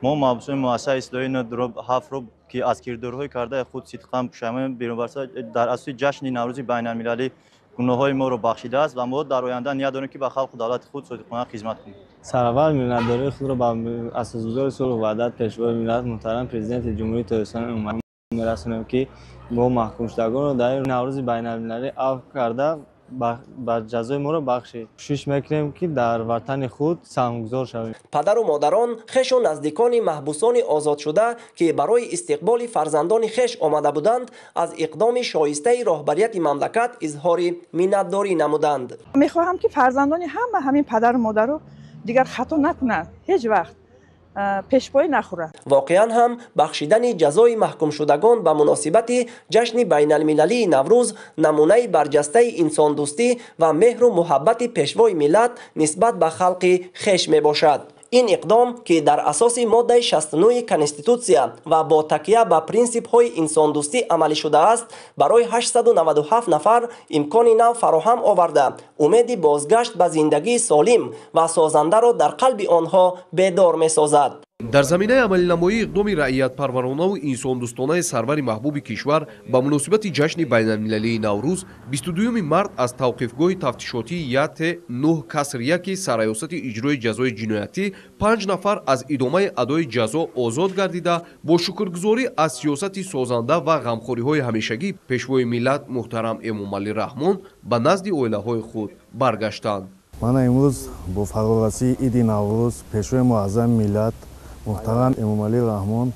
мо маҳбусони муассисаи ислоҳии 9-7-ро, ки аз кирдорҳои кардаи худ сидқан пушаймон берунбарса, дар асоси ҷашни Наврӯзи байналмилалӣ гуноҳҳои моро бахшидааст ва мо дар оянда ният дорем, ки ба халқу давлати худ содиқона хизмат кунем. Сараввал миннатдории худро ба асосгузори сулҳу ваҳдат, пешвои миллат муҳтарам президенти Ҷумҳурии Тоҷикистон Эмомалӣ мерасонем, ки мо маҳкумшудагонро дар Наврӯзи байналмилалӣ авф карда, ба ҷазои моро бахшид. Кӯшиш мекунем, ки дар ватани худ саҳмгузор шавем. Падару модарон, хешу наздикони маҳбусони озодшуда, ки барои истиқболи фарзандони хеш омада буданд, аз иқдоми шоистаи роҳбарияти мамлакат изҳори миннатдорӣ намуданд. Мехоҳам, ки фарзандони ҳама ҳамин падару модару дигар хато накунанд, ҳеҷ вақт пешпоӣ нахӯрад. Воқеан ҳам бахшидани ҷазои маҳкумшудагон ба муносибати ҷашни байналмилалии Наврӯз намунаи барҷастаи инсондӯстӣ ва меҳру муҳаббати пешвои миллат нисбат ба халқи хеш мебошад. Ин иқдом, ки дар асоси моддаи 69 Конститутсия ва бо такя ба принсипҳои инсондӯстӣ амалӣ шудааст, барои 897 нафар имкони нав фароҳам оварда, умеди бозгашт ба зиндагии солим ва созандаро дар қалби онҳо бедор месозад. Дар заминаи амалинамоии иқдоми раиятпарваронаву инсондӯстонаи сарвари маҳбуби кишвар ба муносибати ҷашни байналмилалии Наврӯз 22 март аз тавқифгоҳи тафтишотии ЯТ 9 каср 1 сарраёсати иҷрои ҷазои ҷиноятӣ 5 нафар аз идомаи адои ҷазо озод гардида, бо шукргузорӣ аз сиёсати созанда ва ғамхориҳои ҳамешагӣ Пешвои миллат муҳтарам Эмомалӣ Раҳмон ба назди оилаҳои худ баргаштанд. Мана имрӯз бо фарорасии иди Наврӯз Пешвои муаззами миллат муҳтарам Эмомалӣ Раҳмон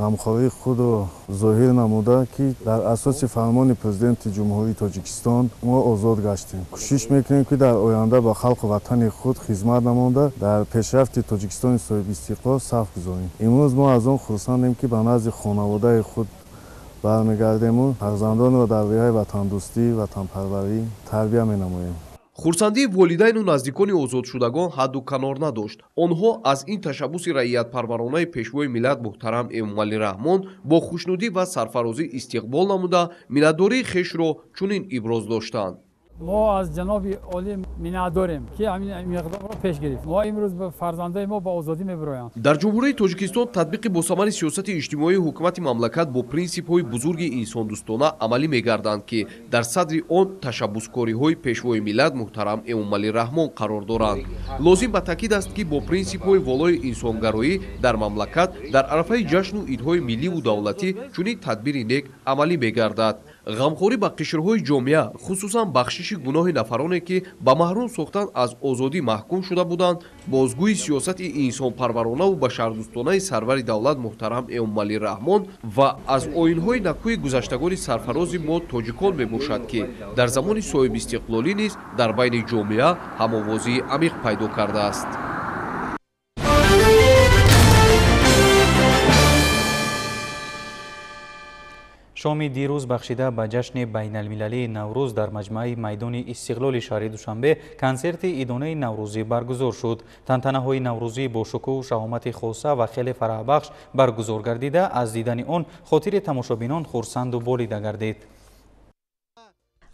ғамхории худро зоҳир намуда, ки дар асоси фармони Президенти Ҷумҳурии Тоҷикистон мо озод гаштем. Кӯшиш мекунем, ки дар оянда ба халқу ватани худ хизмат намуда, дар пешрафти Тоҷикистони соҳибистиқлол саф гузорем. Имрӯз мо аз он хурсандем, ки ба назди хонаводаи худ бармегардему фарзандонро дар рӯҳияи ватандӯстӣ, ватанпарварӣ тарбия менамоем. Хурсандии волидайну наздикони озодшудагон ҳадду канор надошт. Онҳо аз ин ташаббуси раиятпарваронаи Пешвои миллат муҳтарам Эмомалӣ Раҳмон бо хушнудӣ ва сарфарозӣ истиқбол намуда, миннатдории хешро чунин иброз доштанд. Мо аз ҷаноби олӣ миннатдорем, ки ҳамин миқдорро пеш гирифт. Мо имрӯз фарзандои мо ба озодӣ мебироянд. Дар Ҷумҳурии Тоҷикистон татбиқи босамари сиёсати иҷтимоии ҳукумати мамлакат бо принсипҳои бузурги инсондӯстона амалӣ мегарданд, ки дар садри он ташаббускориҳои Пешвои миллат муҳтарам Эмомалӣ Раҳмон қарор доранд. Лозим ба таъкид аст, ки бо принсипҳои волои инсонгароӣ дар мамлакат дар арафаи ҷашну идҳои милливу давлатӣ чунин тадбири нек амалӣ мегардад. Ғамхорӣ ба қишрҳои ҷомеа, хусусан бахшиши гуноҳи нафароне, ки ба маҳрум сохтан аз озодӣ маҳкум шуда буданд, бозгӯи сиёсати инсонпарваронаву башардӯстонаи сарвари давлат муҳтарам Эмомалӣ Раҳмон ва аз оинҳои накӯи гузаштагони сарфарози мо тоҷикон мебошад, ки дар замони соҳибистиқлолӣ низ дар байни ҷомеа ҳамовозии амиқ пайдо кардааст. Шоми дирӯз бахшида ба ҷашни байналмилалии Наврӯз дар маҷмӯаи майдони Истиқлоли шаҳри Душанбе консерти идонаи наврӯзӣ баргузор шуд. Тантанаҳои наврӯзӣ бо шукӯҳу шаҳомати хоса ва хеле фараҳбахш баргузор гардида, аз дидани он хотири тамошобинон хурсанду болида гардид.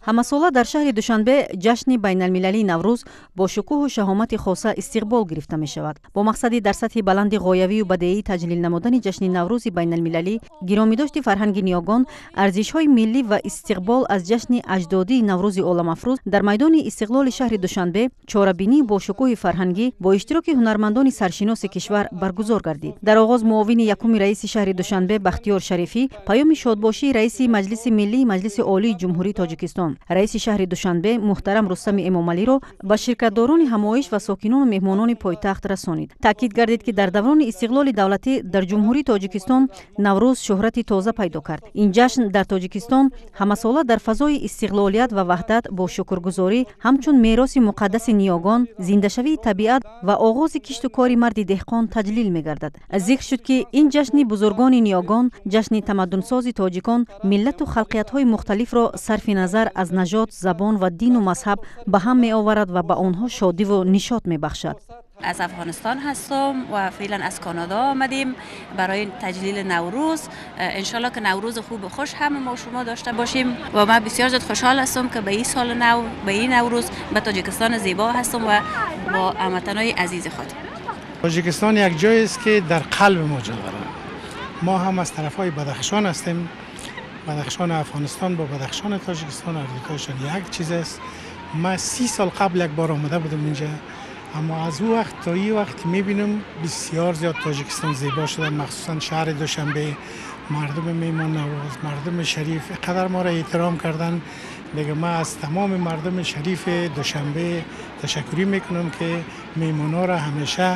Ҳамасола дар шаҳри Душанбе ҷашни байналмилалии Наврӯз бо шукӯҳу шаҳомати хоса истиқбол гирифта мешавад. Бо мақсади дар сатҳи баланди ғоявию бадеӣ таҷлил намудани ҷашни Наврӯзи байналмилалӣ, гиромидошти фарҳанги ниёгон, арзишҳои миллӣ ва истиқбол аз ҷашни аҷдодии Наврӯзи оламафрӯз дар майдони Истиқлоли шаҳри Душанбе чорабинӣ бо шукӯҳи фарҳангӣ бо иштироки ҳунармандони саршиноси кишвар баргузор гардид. Дар оғоз муовини якуми раиси шаҳри Душанбе Бахтиёр Шарифӣ паёми шодбошии раиси Маҷлиси Миллии Маҷлиси Олии Ҷумҳурии Тоҷикистон, раиси шаҳри Душанбе муҳтарам Рустами Эмомалиро ба ширкатдорони ҳамоиш ва сокинону меҳмонони пойтахт расонид. Таъкид гардид, ки дар даврони истиқлоли давлатӣ дар Ҷумҳурии Тоҷикистон Наврӯз шӯҳрати тоза пайдо кард. Ин ҷашн дар Тоҷикистон ҳамасола дар фазои истиқлолият ва ваҳдат бо шукргузорӣ ҳамчун мероси муқаддаси ниёгон, зиндашавии табиат ва оғози кишту кори марди деҳқон таҷлил мегардад. Зикр шуд, ки ин ҷашни бузургони ниёгон, ҷашни тамаддунсози тоҷикон миллату халқиятҳои мухталифро сарфи назар аз нажод, забон ва дину мазҳаб ба ҳам меоварад ва ба онҳо шодиву нишот мебахшад. Аз Афғонистон ҳастам ва феълан аз Канада омадем барои таҷлили Наврӯз. Иншоаллоҳ ки Наврӯз хуб ва хуш ҳама мо шумо дошта бошем ва ман бисёр зиёд хушҳол ҳастам, ки ба ин соли нав, ба ин Наврӯз ба Тоҷикистон зебо ҳастам ва бо ҳамватанои азизи худ. Тоҷикистон як ҷойест, ки дар қалби мо ҷо дорад. Мо ҳам аз тарафҳои Бадахшон ҳастем. Бадахшони Афғонистон бо Бадахшони Тоҷикистон ҳар дутояшон як чиз аст. Ман 30 сол қабл як бор омада будам инҷа, аммо аз ӯ вақт то ин вақт мебинам бисёр зиёд Тоҷикистон зебо шуда, махсусан шаҳри Душанбе. Мардуми меҳмоннавоз, мардуми шариф қадар моро эҳтиром кардан. Дига ман аз тамоми мардуми шарифи Душанбе ташаккурӣ мекунам, ки меҳмонҳоро ҳамеша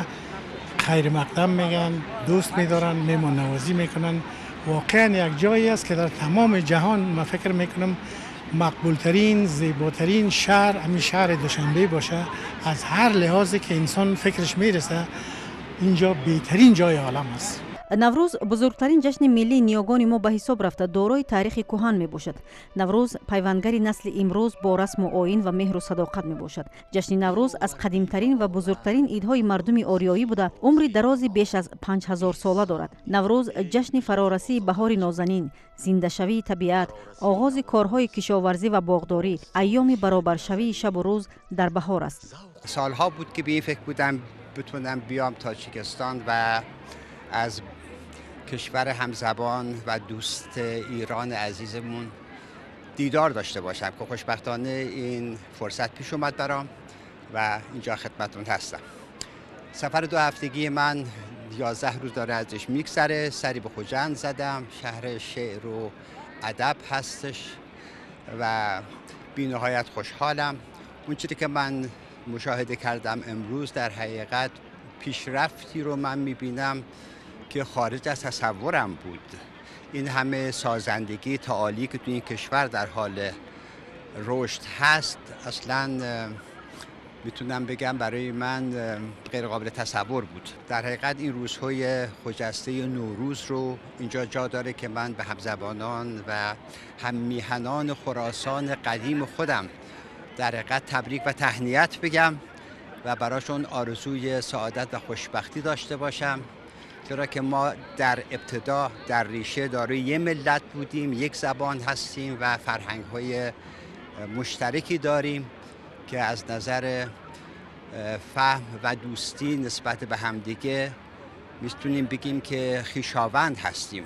хайрмақдам мегӯянд, дӯст медоранд, меҳмоннавозӣ мекунанд. Воқеан як ҷое аст, ки дар тамоми ҷаҳон ман фикр мекунам мақбултарин, зеботарин шаҳр ҳамин шаҳри Душанбе боша. Аз ҳар лиҳозе ки инсон фикраш мераса, инҷо беҳтарин ҷои олам аст. Наврӯз бузургтарин ҷашни миллии ниёгони мо ба ҳисоб рафта, дорои таърихи кӯҳан мебошад. Наврӯз пайвандгари насли имрӯз бо расму оин ва меҳру садоқат мебошад. Ҷашни Наврӯз аз қадимтарин ва бузургтарин идҳои мардуми ориёӣ буда, умри дарози беш аз 5000 сола дорад. Наврӯз ҷашни фарорасии баҳори нозанин, зиндашавии табиат, оғози корҳои кишоварзӣ ва боғдорӣ, айёми баробаршавии шабу рӯз дар баҳор аст. Солҳо буд, ки به این فکر بودم بتونم بیام تاجیکستان و از کشور همزبان و دوست ایران عزیزمون دیدار داشته باشم که خوشبختانه این فرصت پیش اومد برام و اینجا خدمتتون هستم. سفر 2 هفتگی من 11 روز داره ازش میگذره. سری به خجند زدم، شهر شعر و ادب هستش و بی نهایت خوشحالم. اون چیزی که من مشاهده کردم امروز در حقیقت پیشرفتی رو من میبینم که خارج از تصورم بود. این همه سازندگی تعالی که تو این کشور در حال رشد هست اصلاً میتونم بگم برای من غیر قابل تصور بود. در حقیقت این روزهای خجسته نوروز رو اینجا جا داره که من به همزبانان و هم میهنان خراسان قدیم خودم در حقیقت تبریک و تهنیت بگم و براشون آرزوی سعادت و خوشبختی داشته باشم، چرا که ما در ابتدا در ریشه دارای یه ملت بودیم، یک زبان هستیم و فرهنگ‌های مشترکی داریم که از نظر فهم و دوستی نسبت به همدیگه میتونیم بگیم که خویشاوند هستیم.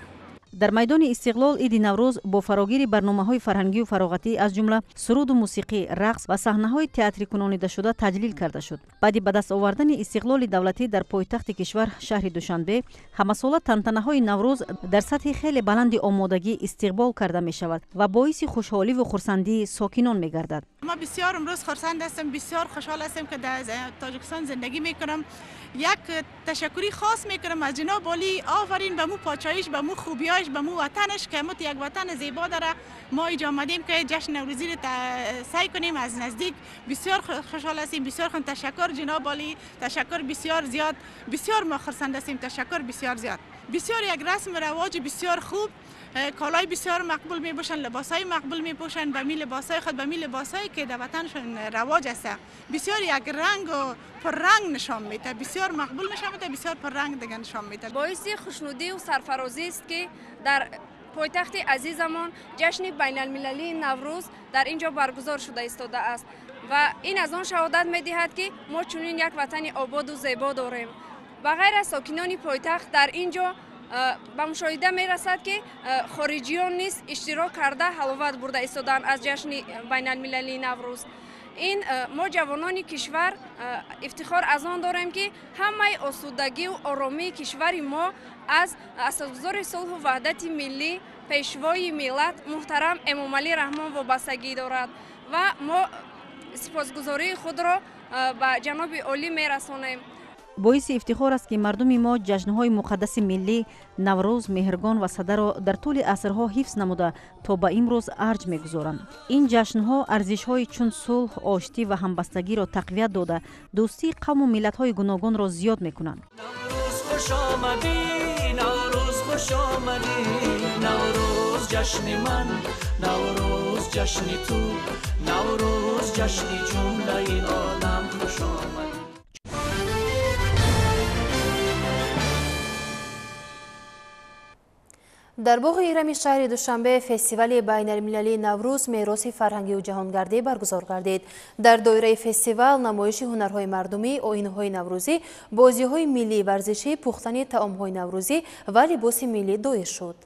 Дар майдони Истиқлол иди Наврӯз бо фарогири барномаҳои фарҳангию фароғатӣ, аз ҷумла суруду мусиқӣ, рақс ва саҳнаҳои театрикунонидашуда таҷлил карда шуд. Баъди ба даст овардани истиқлоли давлатӣ дар пойтахти кишвар, шаҳри Душанбе, ҳамасола тантанаҳои Наврӯз дар сатҳи хеле баланди омодагӣ истиқбол карда мешавад ва боиси хушҳоливу хурсандии сокинон мегардад. ما بسیار امروز خرسند هستم، بسیار خوشحال هستم که در تاجیکستان زندگی میکنم. یک تشکری خاص میکنم از جناب عالی، آفرین به مو پاچایش، به مو خوبیاش، به مو وطنش که مو یک وطن زیبا داره. ما اینجا آمدیم که جشن نوروزی رو سعی کنیم از نزدیک. بسیار خوشحال هستیم، بسیار خون تشکر جناب عالی، تشکر بسیار زیاد، بسیار ما خرسند هستیم، تشکر بسیار زیاد. بسیار یک رسم رواج بسیار خوب، کالای بسیار مقبول میپوشن، لباسای مقبول میپوشن، به می لباسای خود، به می لباسایی که در وطنشون رواج است. بسیار یک رنگ و پر رنگ نشان میده، بسیار مقبول نشان میده، بسیار پر رنگ دیگه نشان میده. باعث خوشنودی و سرفرازی است که در پایتخت عزیزمان جشن بین المللی نوروز در اینجا برگزار شده ایستاده است و این از آن شهادت میدهد که ما چنین یک وطن آباد و زیبا داریم. و غیر از ساکنان پایتخت در اینجا به مشاهده می رسد که خارجیان نیز اشتراک کرده حلاوت برده ایستادند از جشن بین المللی نوروز. این ما جوانان کشور افتخار از آن داریم که همه آسودگی و آرامی کشور ما از اساسگذار صلح و وحدت ملی، پیشوای ملت محترم امامعلی رحمان وابستگی دارد و ما سپاسگزاری خود را به جناب عالی می رسانیم. Боиси ифтихор аст, ки мардуми мо ҷашнҳои муқаддаси миллӣ Наврӯз, Меҳргон ва Садаро дар тӯли асрҳо ҳифз намуда то ба имрӯз арҷ мегузоранд. Ин ҷашнҳо арзишҳои чун сулҳ, оштӣ ва ҳамбастагиро тақвият дода, дӯстии қавму миллатҳои гуногунро зиёд мекунанд. Ҷашни ман, Наврӯз ҷашни ту, Наврӯз ҷашни ҷумлаи олам, хуш омадӣ. Дар боғи Ирами шаҳри Душанбе фестивали байналмилалии Наврӯз мероси фарҳангию ҷаҳонгардӣ баргузор гардид. Дар доираи фестивал намоиши ҳунарҳои мардумӣ, оинҳои наврӯзӣ, бозиҳои миллии варзишӣ, пухтани таомҳои наврӯзӣ ва либоси миллӣ доир шуд.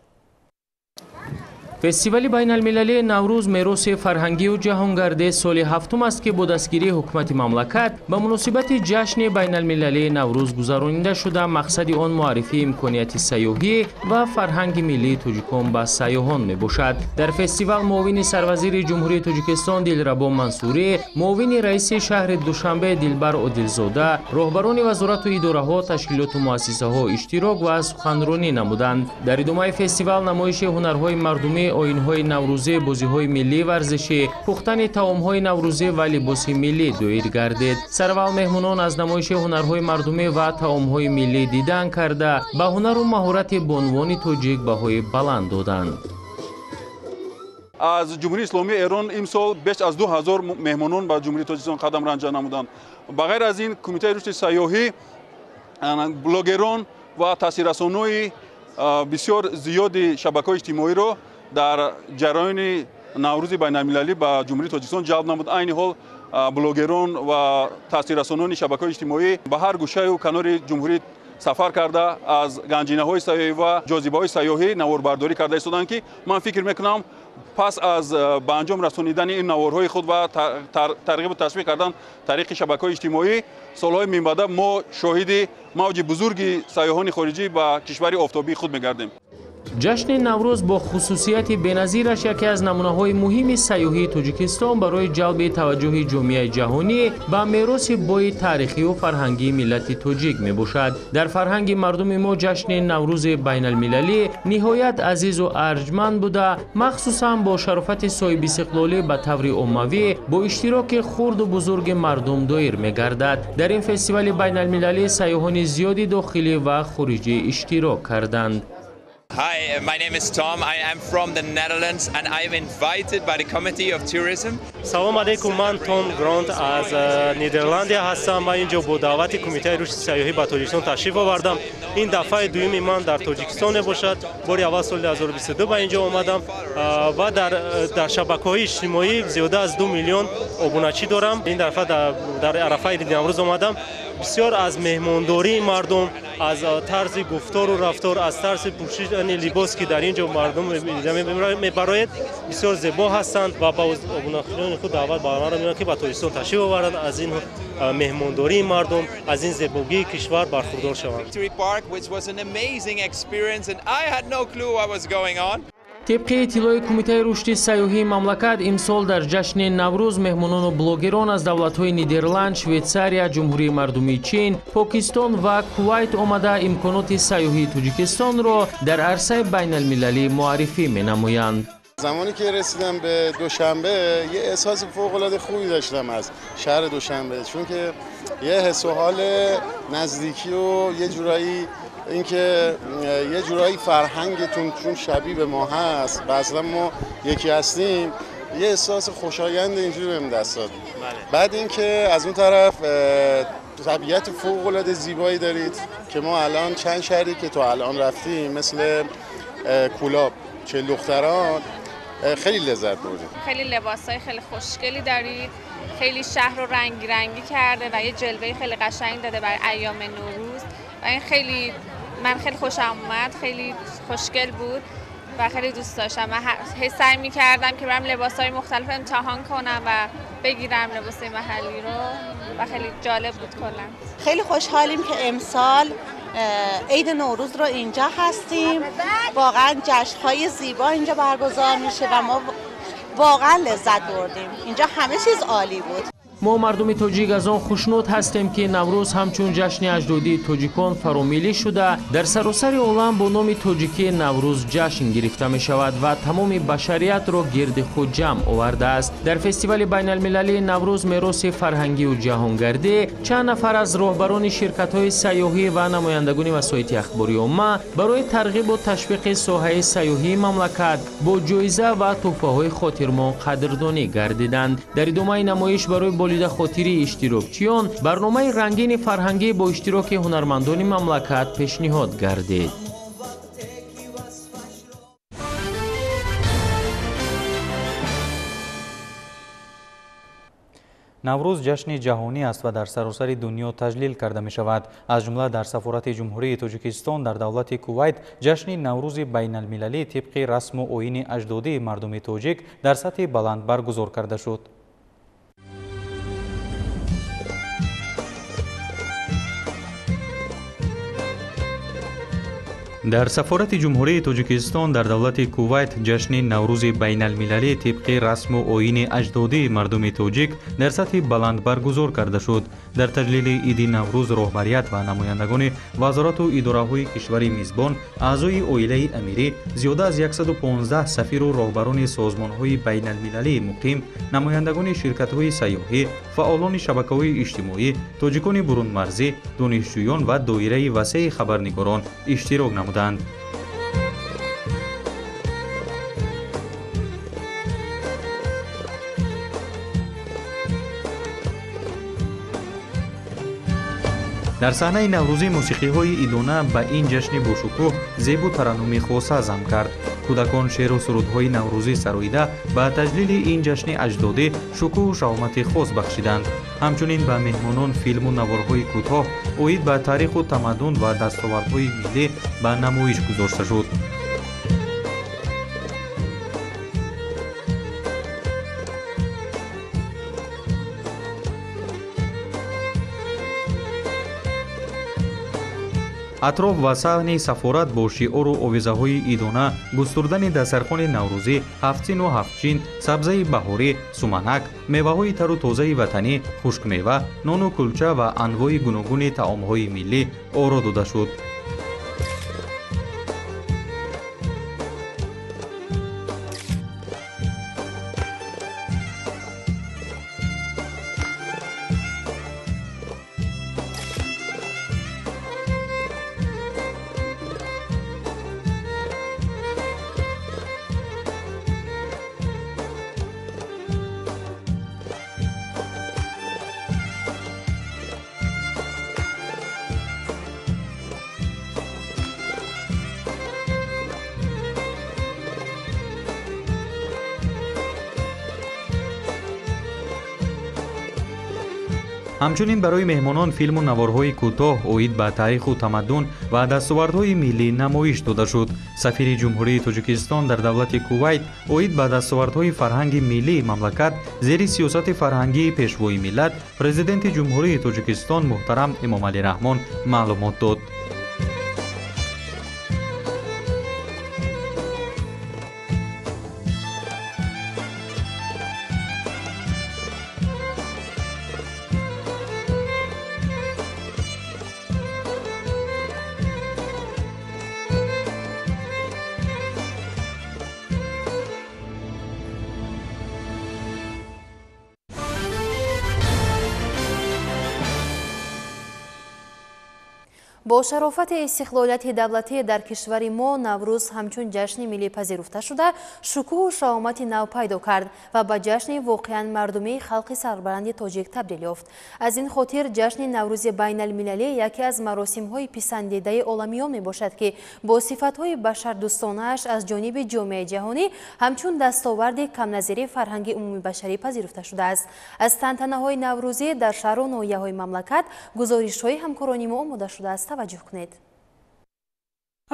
Фестивали байналмилалии Наврӯз мероси фарҳангию ҷаҳонгардӣ соли ҳафтум аст, ки бо дастгирии ҳукумати мамлакат ба муносибати ҷашни байналмилалии Наврӯз гузаронида шуда, мақсади он муаррифии имконияти сайёҳӣ ва фарҳанги миллии тоҷикон ба сайёҳон мебошад. Дар фестивал муовини сарвазири Ҷумҳурии Тоҷикистон Дилрабо Мансурӣ, муовини раиси шаҳри Душанбе Дилбар Одилзода, роҳбарони вазорату идораҳо, ташкилоту муассисаҳо иштирок ва суханронӣ намуданд. Дар идомаи фестивал намоиши ҳунарҳои мардумӣ, оинҳои наврӯзӣ, бозиҳои миллии варзишӣ, пухтани таомҳои наврӯзӣ ва либоси миллӣ доир гардид. Сараввал меҳмонон аз намоиши ҳунарҳои мардумӣ ва таомҳои миллӣ дидан карда, ба ҳунару маҳорати бонувони тоҷик баҳои баланд доданд. Аз Ҷумҳурии Исломии Эрон имсол беш аз 2000 меҳмонон ба Ҷумҳурии Тоҷикистон қадам ранҷа намуданд. Ба ғайр аз ин, Кумитаи рушди сайёҳӣ, блогерон ва таъсиррасонои бисёр зиёди шабакаҳои иҷтимоиро дар ҷараёни Наврӯзи байналмилалӣ ба Ҷумҳурии Тоҷикистон ҷалб намуд. Айни ҳол блогерон ва таъсиррасонони шабакаҳои иҷтимоӣ ба ҳар гӯшаю канори Ҷумҳурии сафар карда аз ганҷинаҳои сайёҳӣ ва ҷозибаҳои сайёҳӣ наворбардорӣ карда истоданд, ки ман фикр мекунам пас аз ба анҷом расонидани ин наворҳои худ ва тарғибу ташвиқ кардан тариқи шабакаҳои иҷтимоӣ солҳои минбаъда мо шоҳиди мавҷи бузурги сайёҳони хориҷӣ ба кишвари офтобии худ мегардем. Ҷашни Наврӯз бо хусусияти беназираш яке аз намунаҳои муҳими сайёҳии Тоҷикистон барои ҷалби таваҷҷӯҳи ҷомеаи ҷаҳонӣ ба мероси бои таърихию фарҳангии миллати тоҷик мебошад. Дар фарҳанги мардуми мо ҷашни Наврӯзи байналмилалӣ ниҳоят азизу арҷманд буда, махсусан бо шарофати соҳибистиқлолӣ ба таври оммавӣ бо иштироки хурду бузурги мардум доир мегардад. Дар ин фестивали байналмилалӣ сайёҳони зиёди дохилӣ ва хориҷӣ иштирок карданд. Hi, my name is Tom. I am from the Netherlands and I am invited by the Committee of Tourism. Салом алейкум, ман Том Грант аз Нидерландия ҳастам ва инҷо бо даъвати Кумитаи рушди сайёҳӣ ба Тоҷикистон ташриф овардам. Ин дафъаи дуюми ман дар Тоҷикистон мебошад. Бори аввал соли 2022 ба инҷо омадам ва дар шабакаҳои иҷтимоӣ зиёда аз 2 миллион обуначӣ дорам. Ин дафъа дар арафаи Иди Наврӯз омадам. Бисёр аз меҳмондории мардум, аз тарзи гуфтору рафтор, аз тарзи пӯшидани либос, ки дар ин ҷо мардум мебарояд, бисёр зебо ҳастанд ва ба обунахирони худ даъват ба амал меоранд, ки ба Тоҷикистон ташриф оваранд, аз ин меҳмондории мардум, аз ин зебогии кишвар бархурдор шаванд. Тибқи иттилои Кумитаи рушди сайёҳии мамлакат, имсол дар ҷашни Наврӯз меҳмонону блогерон аз давлатҳои Нидерланд, Швейтсария, Ҷумҳурии Мардумии Чин, Покистон ва Кувайт омада имконоти сайёҳии Тоҷикистонро дар арсаи байналмилалӣ муаррифӣ менамоянд. زمانی که رسیدم به دوشنبه یه احساس فوق العاده خوبی داشتم از شهر دوشنبه، چون که یه حس و حال نزدیکی و یه جورایی اینکه یه جورایی فرهنگتون چون شبیه به ما هست و اصلا ما یکی هستیم، یه احساس خوشایند اینجوری بهم دست داد. بعد اینکه از اون طرف طبیعت فوق العاده زیبایی دارید که ما الان چند شهری که تا الان رفتیم مثل کولاب، چه دختران، خیلی لذت بردیم. خیلی لباسای خیلی خوشگلی دارید، خیلی شهر رو رنگی رنگی کرده و یه جلوه خیلی قشنگ داده برای ایام نوروز و این خیلی من خیلی خوشم اومد، خیلی خوشگل بود و خیلی دوست داشتم. من سعی می‌کردم که برم لباسای مختلف امتحان کنم و بگیرم لباسای محلی رو و خیلی جالب بود کلا. خیلی خوشحالیم که امسال عید نوروز رو اینجا هستیم. واقعا جشن‌های زیبا اینجا برگزار میشه و ما واقعا لذت بردیم. اینجا همه چیز عالی بود. Мо мардуми тоҷик аз он хушнуд ҳастем, ки Наврӯз ҳамчун ҷашни аҷдодии тоҷикон фаромиллӣ шуда, дар саросари олам бо номи тоҷикии Наврӯз ҷашн гирифта мешавад ва тамоми башариятро гирди худ ҷамъ овардааст. Дар фестивали байналмилалии Наврӯз мероси фарҳангию ҷаҳонгардӣ чанд нафар аз роҳбарони ширкатҳои сайёҳӣ ва намояндагони васоити ахбори омма барои тарғибу ташвиқи соҳаи сайёҳии мамлакат бо ҷоиза ва тӯҳфаҳои хотирмон қадрдонӣ гардиданд. Дар идомаи намоиш барои болида хотири иштирокчиён барномаи рангини фарҳангӣ бо иштироки ҳунармандони мамлакат пешниҳод гардид. Наврӯз ҷашни ҷаҳонӣ аст ва дар саросари дунё таҷлил карда мешавад. Аз ҷумла дар сафорати Ҷумҳурии Тоҷикистон дар давлати Кувайт ҷашни Наврӯзи байналмилалӣ тибқи расму оини аҷдодии мардуми тоҷик дар сатҳи баланд баргузор карда шуд. Дар сафорати Ҷумҳурии Тоҷикистон дар давлати Кувайт ҷашни Наврӯзи байналмилалӣ тибқи расму оини аҷдодии мардуми тоҷик дар сатҳи баланд баргузор карда шуд. Дар таҷлили иди Наврӯз роҳбарият ва намояндагони вазорату идораҳои кишвари мизбон, аъзои оилаи амирӣ, зиёда аз 115 сафиру роҳбарони созмонҳои байналмилалии муқим, намояндагони ширкатҳои сайёҳӣ, фаъолони шабакаҳои иҷтимоӣ, тоҷикони бурунмарзӣ, донишҷӯён ва доираи васеи хабарнигорон иштирок намуданд. Дар саҳнаи наврӯзӣ мусиқиҳои идона ба ин ҷашни бошукӯҳ зебу тараннуми хоса зам кард. Кӯдакон шеъру сурудҳои наврӯзӣ сароида ба таҷлили ин ҷашни аҷдодӣ шукӯҳу шаҳомати хос бахшиданд. Ҳамчунин ба меҳмонон филму наворҳои кӯтоҳ оид ба таъриху тамаддун ва дастовардҳои миллӣ ба намоиш гузошта шуд. Атроф ва саҳни сафорат бо шиору овезаҳои идона, густурдани дастархони наврӯзӣ, ҳафтсину ҳафтчин, сабзаи баҳорӣ, суманак, меваҳои тару тозаи ватанӣ, хушкмева, нону кулча ва анвои гуногуни таомҳои миллӣ оро дода шуд. Ҳамчунин барои меҳмонон филму наворҳои кӯтоҳ оид ба таъриху тамаддун ва дастовардҳои миллӣ намоиш дода шуд. Сафири Ҷумҳурии Тоҷикистон дар давлати Кувайт оид ба дастовардҳои фарҳанги миллии мамлакат зери сиёсати фарҳангии Пешвои миллат, Президенти Ҷумҳурии Тоҷикистон муҳтарам Эмомалӣ Раҳмон маълумот дод. Бо шарофати истиқлолияти давлатӣ дар кишвари мо Наврӯз ҳамчун ҷашни миллӣ пазируфта шуда, шукӯҳу шаҳомати нав пайдо кард ва ба ҷашни воқеан мардумии халқи сарбаланди тоҷик табдил ёфт. Аз ин хотир ҷашни Наврӯзи байналмилалӣ яке аз маросимҳои писандидаи оламиён мебошад, ки бо сифатҳои башардӯстонааш аз ҷониби ҷомеаи ҷаҳонӣ ҳамчун дастоварди камназири фарҳанги умумибашарӣ пазируфта шудааст. Аз тантанаҳои наврӯзӣ дар шаҳру ноҳияҳои мамлакат гузоришҳои ҳамкорони мо омода шудааст. Таваҷҷӯҳ кунед.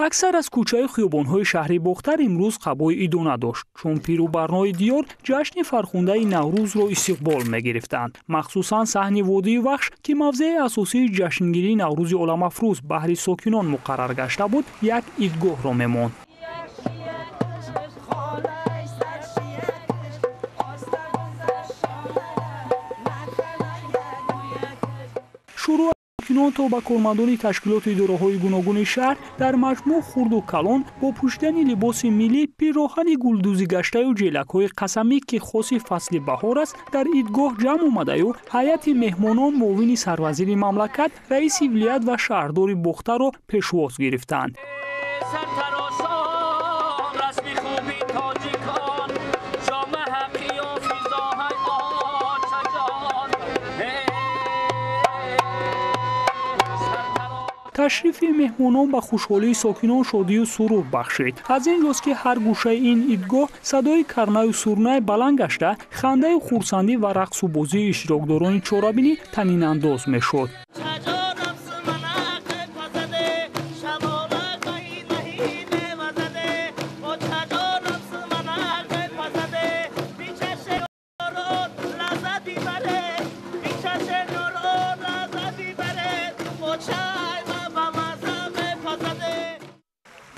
Аксар аз кӯчаи хиёбонҳои шаҳри Бохтар имрӯз қабои идона дошт, чун пиру барнои диёр ҷашни фархундаи Наврӯзро истиқбол мегирифтанд. Махсусан саҳни водии Вахш, ки мавзеи асосии ҷашнгирии Наврӯзи оламафрӯз баҳри сокинон муқаррар гашта буд, як идгоҳро мемонд. Шурӯъ сокинон то ба кормандони ташкилоту идораҳои гуногуни шаҳр дар маҷмӯъ хурду калон бо пӯшидани либоси миллӣ, пироҳани гулдӯзигаштаю ҷелакҳои қасамӣ, ки хоси фасли баҳор аст, дар идгоҳ ҷамъ омадаю ҳайати меҳмонон муовини сарвазири мамлакат, раиси вилоят ва шаҳрдори Бохтарро пешвоз гирифтанд. Ташрифи меҳмонон ба хушҳолии сокинон шодию сурур бахшид. Аз ин ҷост, ки ҳар гӯшаи ин идгоҳ садои карнаю сурнай баланд гашта, хандаю хурсандӣ ва рақсу бозии иштирокдорони чорабинӣ танинандоз мешуд.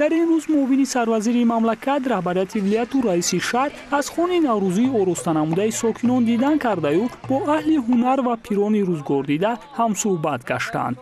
Дар ин рӯз муовини сарвазири мамлакат, раҳбарияти вилояту раиси шаҳр аз хони наврӯзии оростанамудаи сокинон дидан кардаю бо аҳли ҳунар ва пирони рӯзгордида ҳамсӯҳбат гаштанд.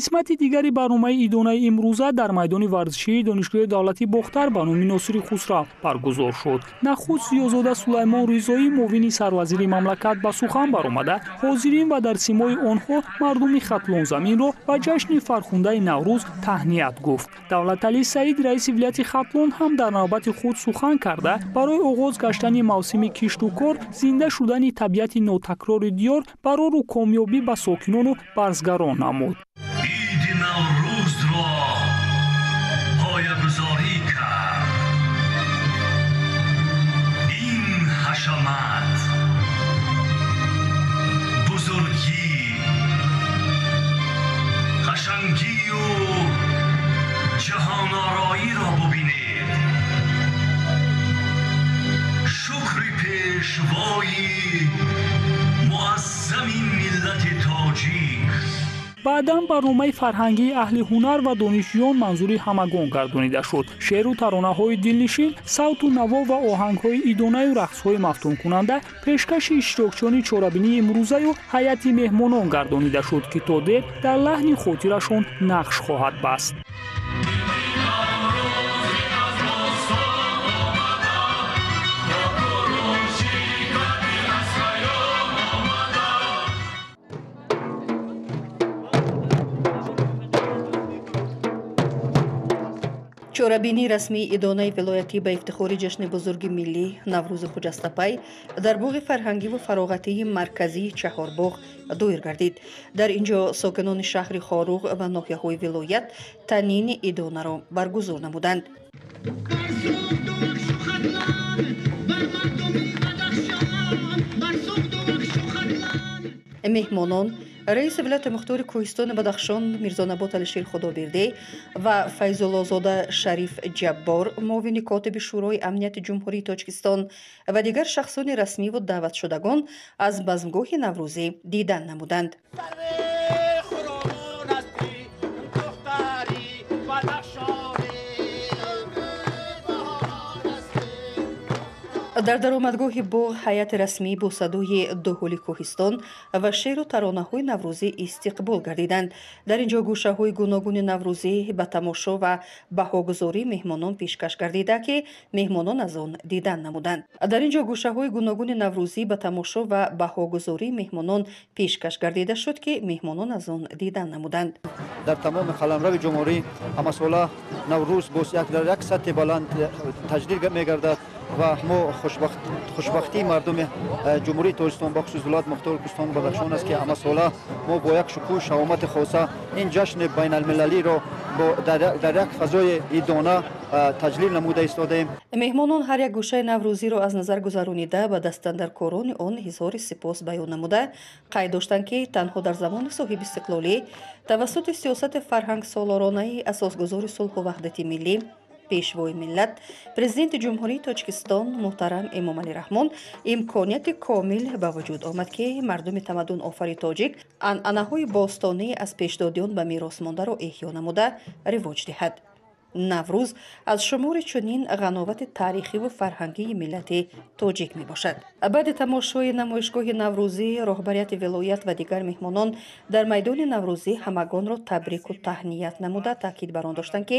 Қисмати дигари барномаи идонаи имрӯза дар майдони варзишии Донишгоҳи давлатии Бохтар ба номи Носири Хусрав баргузор шуд. Нахуст Зиёзода Сулаймон Ризоӣ, муовини сарвазири мамлакат, ба сухан баромада, ҳозирин ва дар симои онҳо мардуми хатлонзаминро ба ҷашни фархундаи Наврӯз таҳният гуфт. Давлаталӣ Саид, раиси вилояти Хатлон, ҳам дар навбати худ сухан карда, барои оғоз гаштани мавсими кишту кор, зинда шудани табиати нотакрори диёр, барору комёбӣ ба сокинону барзгарон намуд. Иди Наврӯзро поягузорӣ кард. Ин ҳашамат Баъдан барномаи фарҳангии аҳли ҳунар ва донишҷӯён манзури ҳамагон гардонида шуд. Шеъру таронаҳои дилнишин, савту наво ва оҳангҳои идонаю рақсҳои мафтункунанда пешкаши иштирокчиёни чорабинии имрӯзаю ҳайати меҳмонон гардонида шуд, ки то дер дар лаҳни хотирашон нақш хоҳад баст. Чорабинии расмии идонаи вилоятӣ ба ифтихори ҷашни бузурги миллӣ Наврӯзи Хуҷастапай дар боғи фарҳангиву фароғатии марказии Чаҳорбоғ доир гардид. Дар ин ҷо сокинони шаҳри Хоруғ ва ноҳияҳои вилоят танини идонаро баргузор намуданд. Меҳмонон раиси вилояти мухтори Кӯҳистони Бадахшон Мирзонабот Алишер Худобердӣ ва Файзуллозода Шариф Ҷаббор, муовини котиби Шӯрои амнияти Ҷумҳурии Тоҷикистон ва дигар шахсони расмиву даъватшудагон аз базмгоҳи наврӯзӣ дидан намуданд. Дар даромадгоҳи боғ ҳайати расмӣ бо садои дуҳули кӯҳистон ва шеъру таронаҳои наврӯзӣ истиқбол гардиданд. Дар ин ҷо гӯшаҳои гуногуни наврӯзӣ ба тамошо ва баҳогузории меҳмонон пешкаш гардида, ки меҳмонон аз он дидан намуданд. Дар ин ҷо гӯшаҳои гуногуни наврӯзӣ ба тамошо ва баҳогузории меҳмонон пешкаш гардида шуд, ки меҳмонон аз он дидан намуданд. Дар тамоми қаламрави ҷумҳурӣ ҳамасола Наврӯз боз дар як сатҳи баланд таҷлил мегардад ва мо хушбахтии мардуми Ҷумҳурии Тоҷикистон, бахусус вилояти мухтори Кӯҳистони Бадахшон аст, ки ҳамасола мо бо як шукӯҳу шаҳомати хоса ин ҷашни байналмилалиро дар як фазои идона таҷлил намуда истодаем. Меҳмонон ҳар як гӯшаи наврӯзиро аз назар гузаронида ба дастандаркорони он изҳори сипос баён намуда, қайд доштанд, ки танҳо дар замони соҳибистиқлолӣ тавассути сиёсати фарҳангсолоронаи асосгузори сулҳу ваҳдати миллӣ, Пешвои миллат, Президенти Ҷумҳурии Тоҷикистон муҳтарам Эмомалӣ Раҳмон имконияти комил ба вуҷуд омад, ки мардуми тамаддунофари тоҷик анъанаҳои бостонӣ аз пешдодиён ба мерос мондаро эҳё намуда ривоҷ диҳад. Наврӯз аз шумори чунин ғановати таърихиву фарҳангии миллати тоҷик мебошад. Баъди тамошои намоишгоҳи наврӯзӣ роҳбарияти вилоят ва дигар меҳмонон дар майдони наврӯзӣ ҳамагонро табрику таҳният намуда таъкид бар он доштанд, ки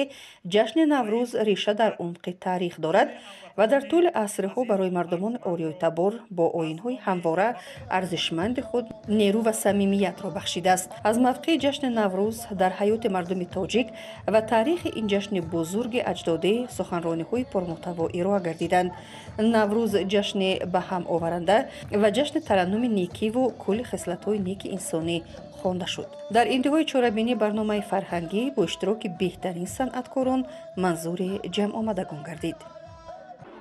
ҷашни Наврӯз реша дар умқи таърих дорад ва дар тӯли асрҳо барои мардумони ориёйтабор бо оинҳои ҳамвора арзишманди худ нерӯ ва самимиятро бахшидааст. Аз мавқеи ҷашни Наврӯз дар ҳаёти мардуми тоҷик ва таърихи ин ҷашни бузурги аҷдодӣ суханрониҳои пурмуҳтаво ироа гардиданд. Наврӯз ҷашни ба ҳам оваранда ва ҷашни тараннуми некиву кулли хислатҳои неки инсонӣ хонда шуд. Дар интиҳои чорабинӣ барномаи фарҳангӣ бо иштироки беҳтарин санъаткорон манзури ҷамъомадагон гардид.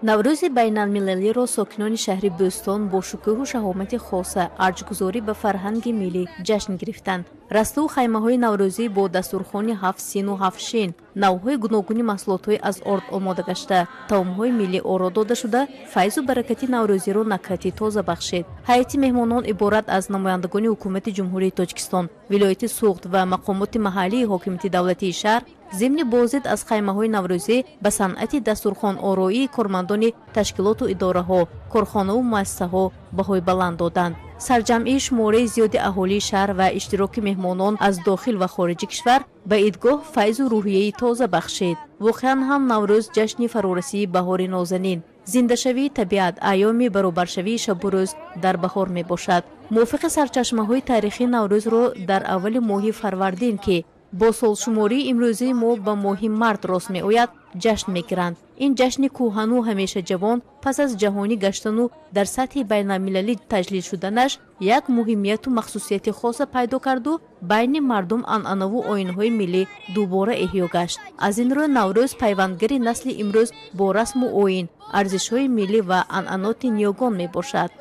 Наврӯзи байналмилалиро сокинони шаҳри Бӯстон бо шукӯҳу шаҳомати хоса, арҷгузорӣ ба фарҳанги миллӣ ҷашн гирифтанд. Расту хаймаҳои наврӯзӣ бо дастурхони ҳафт сину ҳафт шин, навъҳои гуногуни маҳсулотҳои аз орд омода гашта, таомҳои миллӣ оро дода шуда, файзу баракати наврӯзиро накҳати тоза бахшид. Ҳайати меҳмонон иборат аз намояндагони ҳукумати Ҷумҳурии Тоҷикистон, вилояти Суғд ва мақомоти маҳаллии ҳокимияти давлатии шаҳр зимни боздид аз хаймаҳои наврӯзӣ ба санъати дастурхонороии кормандони ташкилоту идораҳо, корхонаву муассисаҳо баҳои баланд доданд. Сарҷамъии шумораи зиёди аҳолии шаҳр ва иштироки меҳмонон аз дохил ва хориҷи кишвар ба идгоҳ файзу рӯҳияи тоза бахшид. Воқеан ҳам Наврӯз ҷашни фарорасии баҳори нозанин, зиндашавии табиат, айёми баробаршавии шабу рӯз дар баҳор мебошад. Мувофиқи сарчашмаҳои таърихӣ Наврӯзро дар аввали моҳи фарвардин, ки бо солшумории имрӯзии мо ба моҳи март рост меояд, ҷашн мегиранд. Ин ҷашни кӯҳану ҳамеша ҷавон пас аз ҷаҳонӣ гаштану дар сатҳи байналмилалӣ таҷлил шуданаш як муҳимияту махсусияти хоса пайдо карду байни мардум анъанаву оинҳои миллӣ дубора эҳё гашт. Аз ин рӯ Наврӯз пайвандгари насли имрӯз бо расму оин, арзишҳои миллӣ ва анъаноти ниёгон мебошад.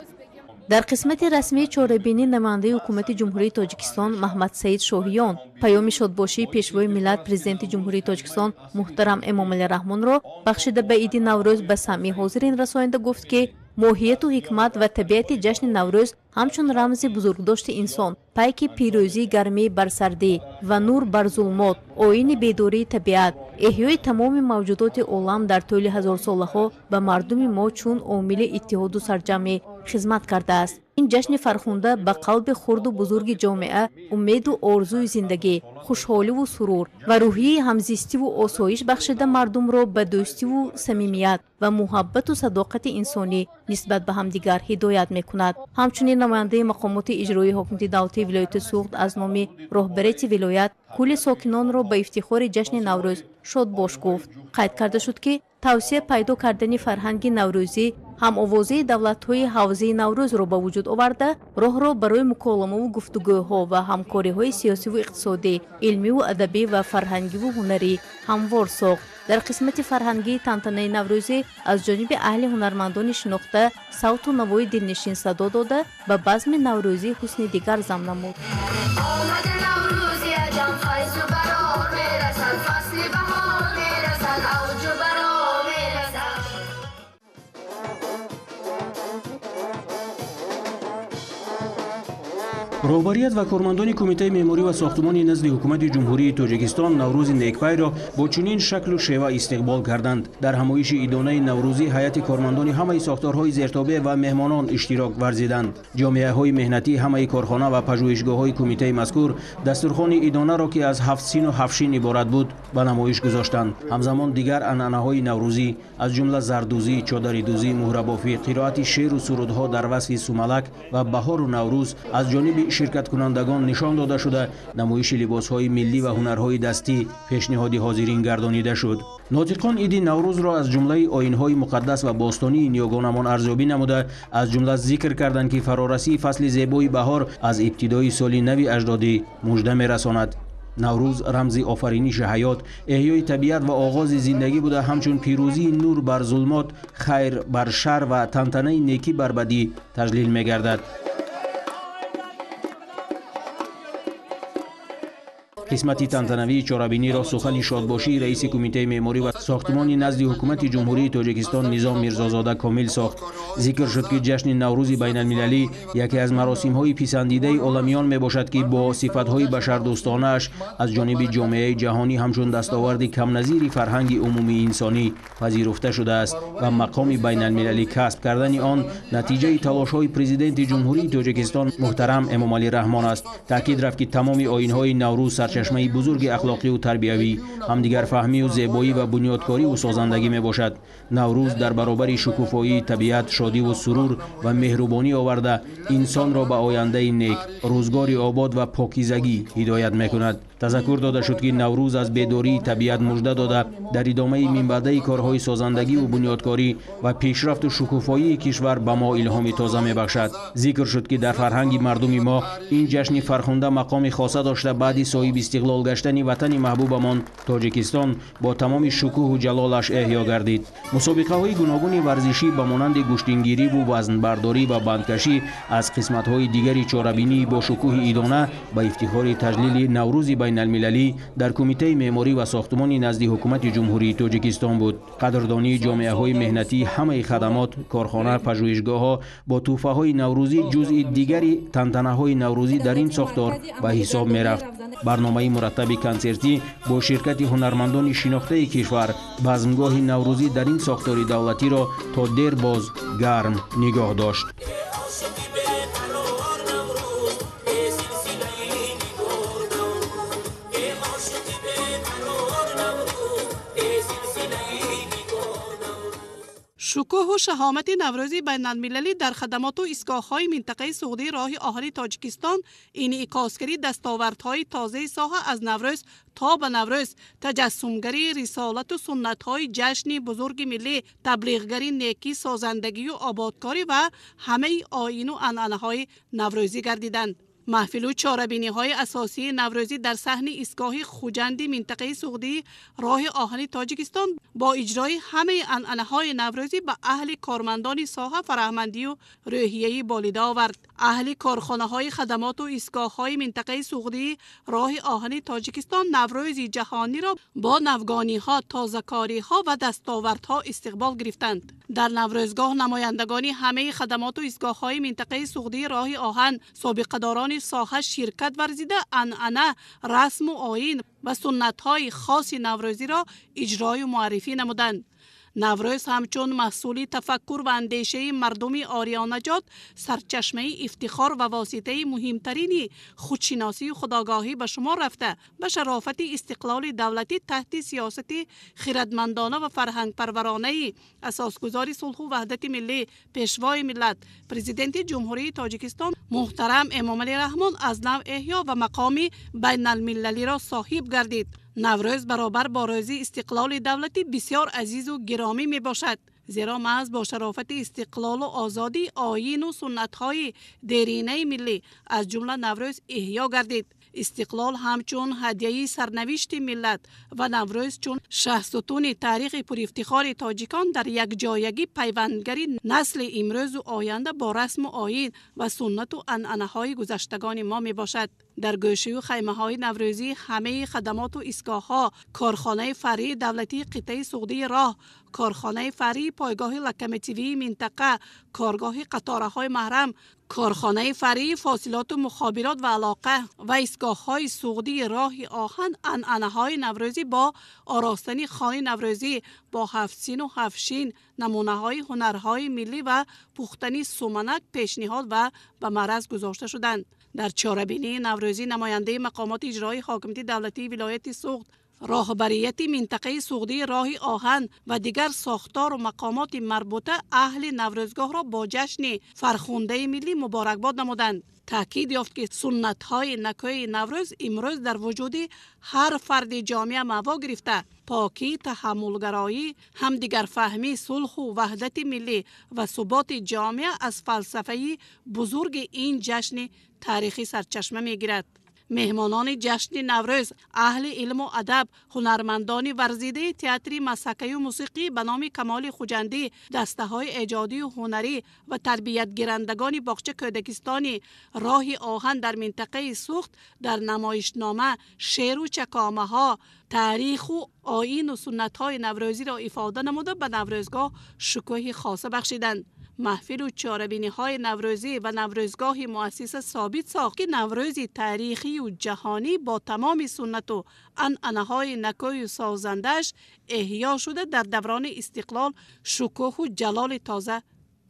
Дар қисмати расмии чорабинӣ намояндаи ҳукумати Ҷумҳурии Тоҷикистон Маҳмадсаид Шоҳиён паёми шодбошии Пешвои миллат, Президенти Ҷумҳурии Тоҷикистон муҳтарам Эмомалӣ Раҳмонро бахшида ба иди Наврӯз ба самъи ҳозирин расонида гуфт, ки Моҳияту ҳикмат ва табиати ҷашни Наврӯз ҳамчун рамзи бузургдошти инсон, пайки пирӯзии гармӣ бар сардӣ ва нур бар зулмот, оини бедории табиат, эҳёи тамоми мавҷудоти олам дар тӯли ҳазорсолаҳо ба мардуми мо чун омили иттиҳоду сарҷамъӣ хизмат кардааст. Ин ҷашни фархунда ба қалби хурду бузурги ҷомеа умеду орзуи зиндагӣ, хушҳоливу сурур ва рӯҳияи ҳамзистиву осоиш бахшида, мардумро ба дӯстиву самимият ва муҳаббату садоқати инсонӣ нисбат ба ҳамдигар ҳидоят мекунад. Ҳамчунин намояндаи мақомоти иҷроии ҳокимияти давлатии вилояти Суғд аз номи роҳбарияти вилоят кулли сокинонро ба ифтихори ҷашни Наврӯз шодбош гуфт. Қайд карда шуд, ки тавсия пайдо кардани фарҳанги наврӯзӣ ҳамовозии давлатҳои ҳавзаи Наврӯзро ба вуҷуд оварда, роҳро барои муколамаву гуфтугӯҳо ва ҳамкориҳои сиёсиву иқтисодӣ, илмиву адабӣ ва фарҳангиву ҳунарӣ ҳамвор сохт. Дар қисмати фарҳангии тантанаи наврӯзӣ аз ҷониби аҳли ҳунармандони шинохта савту навои дилнишин садо дода, ба базми наврӯзӣ ҳусни дигар зам намуд. Роҳбарият ва кормандони Кумитаи меъморӣ ва сохтумони назди Ҳукумати Ҷумҳурии Тоҷикистон Наврӯзи некпайро бо чунин шаклу шева истиқбол карданд. Дар ҳамоиши идонаи наврӯзӣ ҳайати кормандони ҳамаи сохторҳои зертобеъ ва меҳмонон иштирок варзиданд. Ҷомеаҳои меҳнатӣ, ҳамаи корхона ва пажӯҳишгоҳҳои кумитаи мазкур дастурхони идонаро, ки аз ҳафт сину ҳафт шин иборат буд, ба намоиш гузоштанд. Ҳамзамон дигар анъанаҳои наврӯзӣ, аз ҷумла зардӯзӣ, чодаридӯзӣ, муҳрабофӣ, қироати шеъру сурудҳо дар васфи сумалак ва баҳору наврӯз аз ҷониби ширкаткунандагон нишон дода шуда, намоиши либосҳои миллӣ ва ҳунарҳои дастӣ пешниҳоди ҳозирин гардонида шуд. Нотиқон иди Наврӯзро аз ҷумлаи оинҳои муқаддас ва бостонии ниёгонамон арзёбӣ намуда, аз ҷумла зикр карданд, ки фарорасии фасли зебои баҳор аз ибтидои соли нави аҷдодӣ мужда мерасонад. Наврӯз рамзи офариниши ҳаёт, эҳёи табиат ва оғози зиндагӣ буда, ҳамчун пирӯзии нур бар зулмот, хайр бар шар ва тантанаи некӣ бар бадӣ таҷлил мегардад. Қисмати тантанавии чорабиниро сухани шодбошии раиси Кумитаи меъморӣ ва сохтмони назди Ҳукумати Ҷумҳурии Тоҷикистон Низом Мирзозода комил сохт. Зикр шуд, ки ҷашни Наврӯзи байналмилалӣ яке аз маросимҳои писандидаи оламиён мебошад, ки бо сифатҳои башардӯстонааш аз ҷониби ҷомеаи ҷаҳонӣ ҳамчун дастоварди камназири фарҳанги умумии инсонӣ пазируфта шудааст ва мақоми байналмилалӣ касб кардани он натиҷаи талошҳои Президенти Ҷумҳурии Тоҷикистон муҳтарам Эмомалӣ Раҳмон аст. Таъкид рафт, ки тамоми оинҳои Наврӯз сарчашмаи бузурги ахлоқиву тарбиявӣ, ҳамдигарфаҳмию зебоӣ ва бунёдкориву созандагӣ мебошад. Наврӯз дар баробари шукуфоии табиат шодиву сурур ва меҳрубонӣ оварда, инсонро ба ояндаи нек, рӯзгори обод ва покизагӣ ҳидоят мекунад. Тазаккур дода шуд, ки Наврӯз аз бедории табиат мужда дода, дар идомаи минбаъдаи корҳои созандагиву бунёдкорӣ ва пешрафту шукуфоии кишвар ба мо илҳоми тоза мебахшад. Зикр шуд, ки дар фарҳанги мардуми мо ин ҷашни фархунда мақоми хоса дошта, баъди соҳиби истиқлол гаштани ватани маҳбубамон Тоҷикистон бо тамоми шукӯҳу ҷалолаш эҳё гардид. Мусобиқаҳои гуногуни варзишӣ ба монанди гӯштингириву вазнбардорӣ ва бандкашӣ аз қисматҳои дигари чорабинии бо шукӯҳи идона ба ифтихори таҷлили Наврӯзи байналмилалӣ дар Кумитаи меъморӣ ва сохтмони назди Ҳукумати Ҷумҳурии Тоҷикистон буд. Қадрдонии ҷомеаҳои меҳнатии ҳамаи хадамот, корхона, пажӯҳишгоҳҳо бо тӯҳфаҳои наврӯзӣ ҷузъи дигари тантанаҳои наврӯзӣ дар ин сохтор ба ҳисоб мерафт. Барномаи мураттаби консертӣ бо ширкати ҳунармандони шинохтаи кишвар базмгоҳи наврӯзӣ дар ин сохтори давлатиро то дер боз гарм нигоҳ дошт. Шукӯҳу шаҳомати Наврӯзи байналмилалӣ дар хадамоту истгоҳҳои минтақаи Суғдии роҳи оҳани Тоҷикистон инъикосгари дастовардҳои тозаи соҳа аз Наврӯз то ба Наврӯз, таҷассумгари рисолату суннатҳои ҷашни бузурги миллӣ, таблиғгари некӣ, созандагию ободкорӣ ва ҳамаи оину анъанаҳои наврӯзӣ гардиданд. Маҳфилу чорабиниҳои асосии наврӯзӣ дар саҳни истгоҳи Хуҷанди минтақаи Суғдии роҳи оҳани Тоҷикистон бо иҷрои ҳамаи анъанаҳои наврӯзӣ ба аҳли кормандони соҳа фараҳмандию рӯҳияи болида овард. Аҳли корхонаҳои хадамоту истгоҳҳои минтақаи Суғдии роҳи оҳани Тоҷикистон Наврӯзи ҷаҳониро бо навгониҳо, тозакориҳо ва дастовардҳо истиқбол гирифтанд. Дар наврӯзгоҳ намояндагони ҳамаи хадамоту истгоҳҳои минтақаи Суғдии роҳи оҳан, собиқадорони соҳа ширкат варзида, анъана, расму оин ва суннатҳои хоси наврӯзиро иҷрою муаррифӣ намуданд. Наврӯз ҳамчун маҳсули тафаккур ва андешаи мардуми ориёнаҷот, сарчашмаи ифтихор ва воситаи муҳимтарини худшиносию худогоҳӣ ба шумор рафта, ба шарофати истиқлоли давлатӣ таҳти сиёсати хирадмандона ва фарҳангпарваронаи асосгузори сулҳу ваҳдати миллӣ, пешвои миллат, Президенти Ҷумҳурии Тоҷикистон муҳтарам Эмомалӣ Раҳмон аз нав эҳё ва мақоми байналмилалиро соҳиб гардид. Наврӯз баробар бо рӯзи истиқлоли давлатӣ бисёр азизу гиромӣ мебошад, зеро маҳз бо шарофати истиқлолу озодӣ оину суннатҳои деринаи миллӣ, аз ҷумла Наврӯз, эҳё гардид. Истиқлол ҳамчун ҳадияи сарнавишти миллат ва Наврӯз чун шаҳсутуни таърихи пурифтихори тоҷикон дар якҷоягӣ пайвандгари насли имрӯзу оянда бо расму оин ва суннату анъанаҳои гузаштагони мо мебошад. Дар гӯшаю хаймаҳои наврӯзӣ ҳамаи хадамоту истгоҳҳо, корхонаи фаръии давлатии қитъаи Суғдии роҳ, корхонаи фаръии пойгоҳи локомотивии минтақа, коргоҳи қатораҳои маҳрам, корхонаи фаръии фосилоту мухобирот ва алоқа ва истгоҳҳои Суғдии роҳи оҳан анъанаҳои наврӯзӣ бо оростани хони наврӯзӣ бо ҳафтсину ҳафтшин, намунаҳои ҳунарҳои миллӣ ва пухтани суманак пешниҳод ва ба маъраз гузошта шуданд. Дар чорабинии наврӯзӣ намояндаи мақомоти иҷроии ҳокимияти давлатии вилояти Суғд, роҳбарияти минтақаи Суғдии роҳи оҳан ва дигар сохтору мақомоти марбута аҳли наврӯзгоҳро бо ҷашни фархундаи миллӣ муборакбод намуданд. Таъкид ёфт, ки суннатҳои накӯи Наврӯз имрӯз дар вуҷуди ҳар фарди ҷомеа маъво гирифта, покӣ, таҳаммулгароӣ, ҳамдигарфаҳмӣ, сулҳу ваҳдати миллӣ ва суботи ҷомеа аз фалсафаи бузурги ин ҷашни таърихӣ сарчашма мегирад. Меҳмонони ҷашни Наврӯз, аҳли илму адаб, ҳунармандони варзидаи театри масакаю мусиқӣ ба номи Камоли Хуҷандӣ, дастаҳои эҷодию ҳунарӣ ва тарбиятгирандагони боғча кӯдакистони роҳи оҳан дар минтақаи Суғд дар намоишнома, шеъру чакомаҳо, таъриху оину суннатҳои наврӯзиро ифода намуда, ба наврӯзгоҳ шукӯҳи хоса бахшиданд. Маҳфилу чорабиниҳои наврӯзӣ ва наврӯзгоҳи муассиса собит сохт, ки Наврӯзи таърихию ҷаҳонӣ бо тамоми суннату анъанаҳои накӯю созандааш эҳё шуда, дар даврони истиқлол шукӯҳу ҷалоли тоза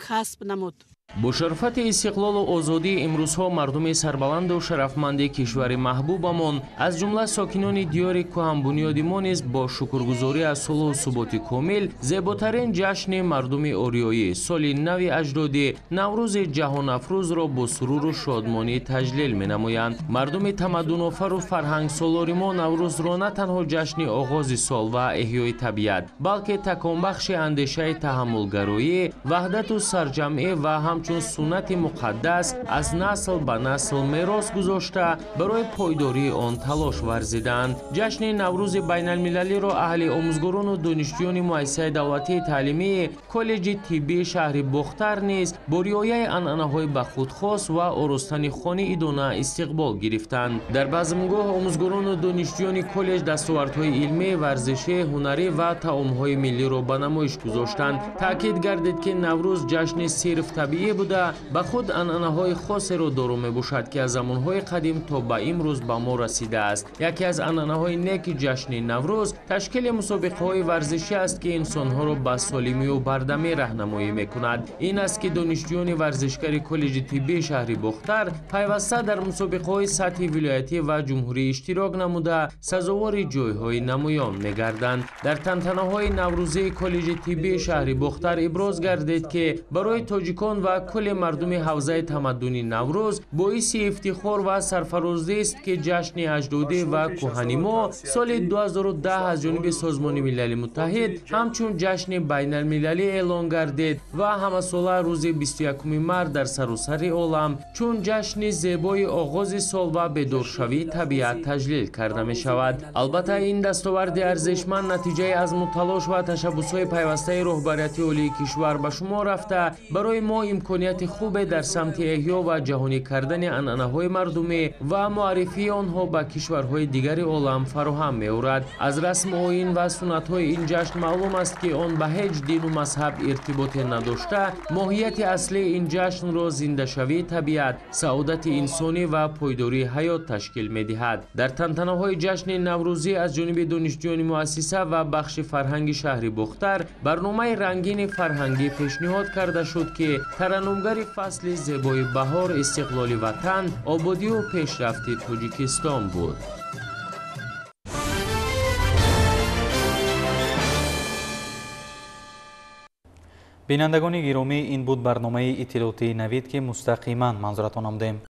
касб намуд. Бо шарофати истиқлолу озодӣ имрӯзҳо мардуми сарбаланду шарафманди кишвари маҳбубамон, аз ҷумла сокинони диёри кӯҳанбунёди мо низ бо шукргузорӣ аз сулҳу суботи комил зеботарин ҷашни мардуми ориёӣ, соли нави аҷдодӣ, Наврӯзи ҷаҳонафрӯзро бо суруру шодмонӣ таҷлил менамоянд. Мардуми тамаддунофару фарҳангсолори мо Наврӯзро на танҳо ҷашни оғози сол ва эҳёи табиат, балки таконбахши андешаи таҳаммулгароӣ, ваҳдату сарҷамъӣ ва ҳамчун суннати муқаддас аз насл ба насл мерос гузошта, барои пойдории он талош варзиданд. Ҷашни Наврӯзи байналмилалиро аҳли омӯзгорону донишҷӯёни муассисаи давлатии таълимии коллеҷи тиббии шаҳри Бохтар низ бо риояи анъанаҳои ба худ хос ва оростани хони идона истиқбол гирифтанд. Дар базмгоҳ омӯзгорону донишҷӯёни коллеҷ дастовардҳои илмӣ, варзишӣ, ҳунарӣ ва таомҳои миллиро ба намоиш гузоштанд. Таъкид гардид, ки Наврӯз ҷашни сирф табиӣ буда, ба худ анъанаҳои хосеро доро мебошад, ки аз замонҳои қадим то ба имрӯз ба мо расидааст. Яке аз анъанаҳои неки ҷашни Наврӯз ташкили мусобиқаҳои варзишӣ аст, ки инсонҳоро ба солимию бардамӣ раҳнамоӣ мекунад. Ин аст, ки донишҷӯёни варзишгари коллеҷи тиббии шаҳри Бохтар пайваста дар мусобиқаҳои сатҳи вилоятӣ ва ҷумҳурӣ иштирок намуда, сазовори ҷойҳои намоён мегарданд. Дар тантанаҳои наврӯзии коллеҷи тиббии шаҳри Бохтар иброз гардид, ки барои тоҷикон ва кулли мардуми ҳавзаи тамаддуни Наврӯз боиси ифтихор ва сарфарозист, ки ҷашни аҷдодӣ ва кӯҳани мо соли 2010 аз ҷониби Созмони Милали Муттаҳид ҳамчун ҷашни байналмилалӣ эълон гардид ва ҳамасола рӯзи 21 март дар саросари олам чун ҷашни зебои оғози сол ва бедоршавии табиат таҷлил карда мешавад. Албатта, ин дастоварди арзишманд натиҷаи азму талош ва ташаббусҳои пайвастаи роҳбарияти олии кишвар ба шумор рафта, барои мо имконияти хубе дар самти эҳё ва ҷаҳонӣ кардани анъанаҳои мардумӣ ва муаррифии онҳо ба кишварҳои дигари олам фароҳам меорад. Аз расму оин ва суннатҳои ин ҷашн маълум аст, ки он ба ҳеҷ дину мазҳаб иртиботе надошта, моҳияти аслии ин ҷашнро зиндашавии табиат, саодати инсонӣ ва пойдории ҳаёт ташкил медиҳад. Дар тантанаҳои ҷашни наврӯзӣ аз ҷониби донишҷӯёни муассиса ва бахши фарҳанги шаҳри Бохтар барномаи рангини фарҳангӣ пешниҳод карда шуд, ки тараннумгари фасли зебои баҳор, истиқлоли ватан, ободию пешрафти Тоҷикистон буд. Бинандагони гиромӣ, ин буд барномаи иттилоотии Навид, ки мустақиман манзуратон омадем.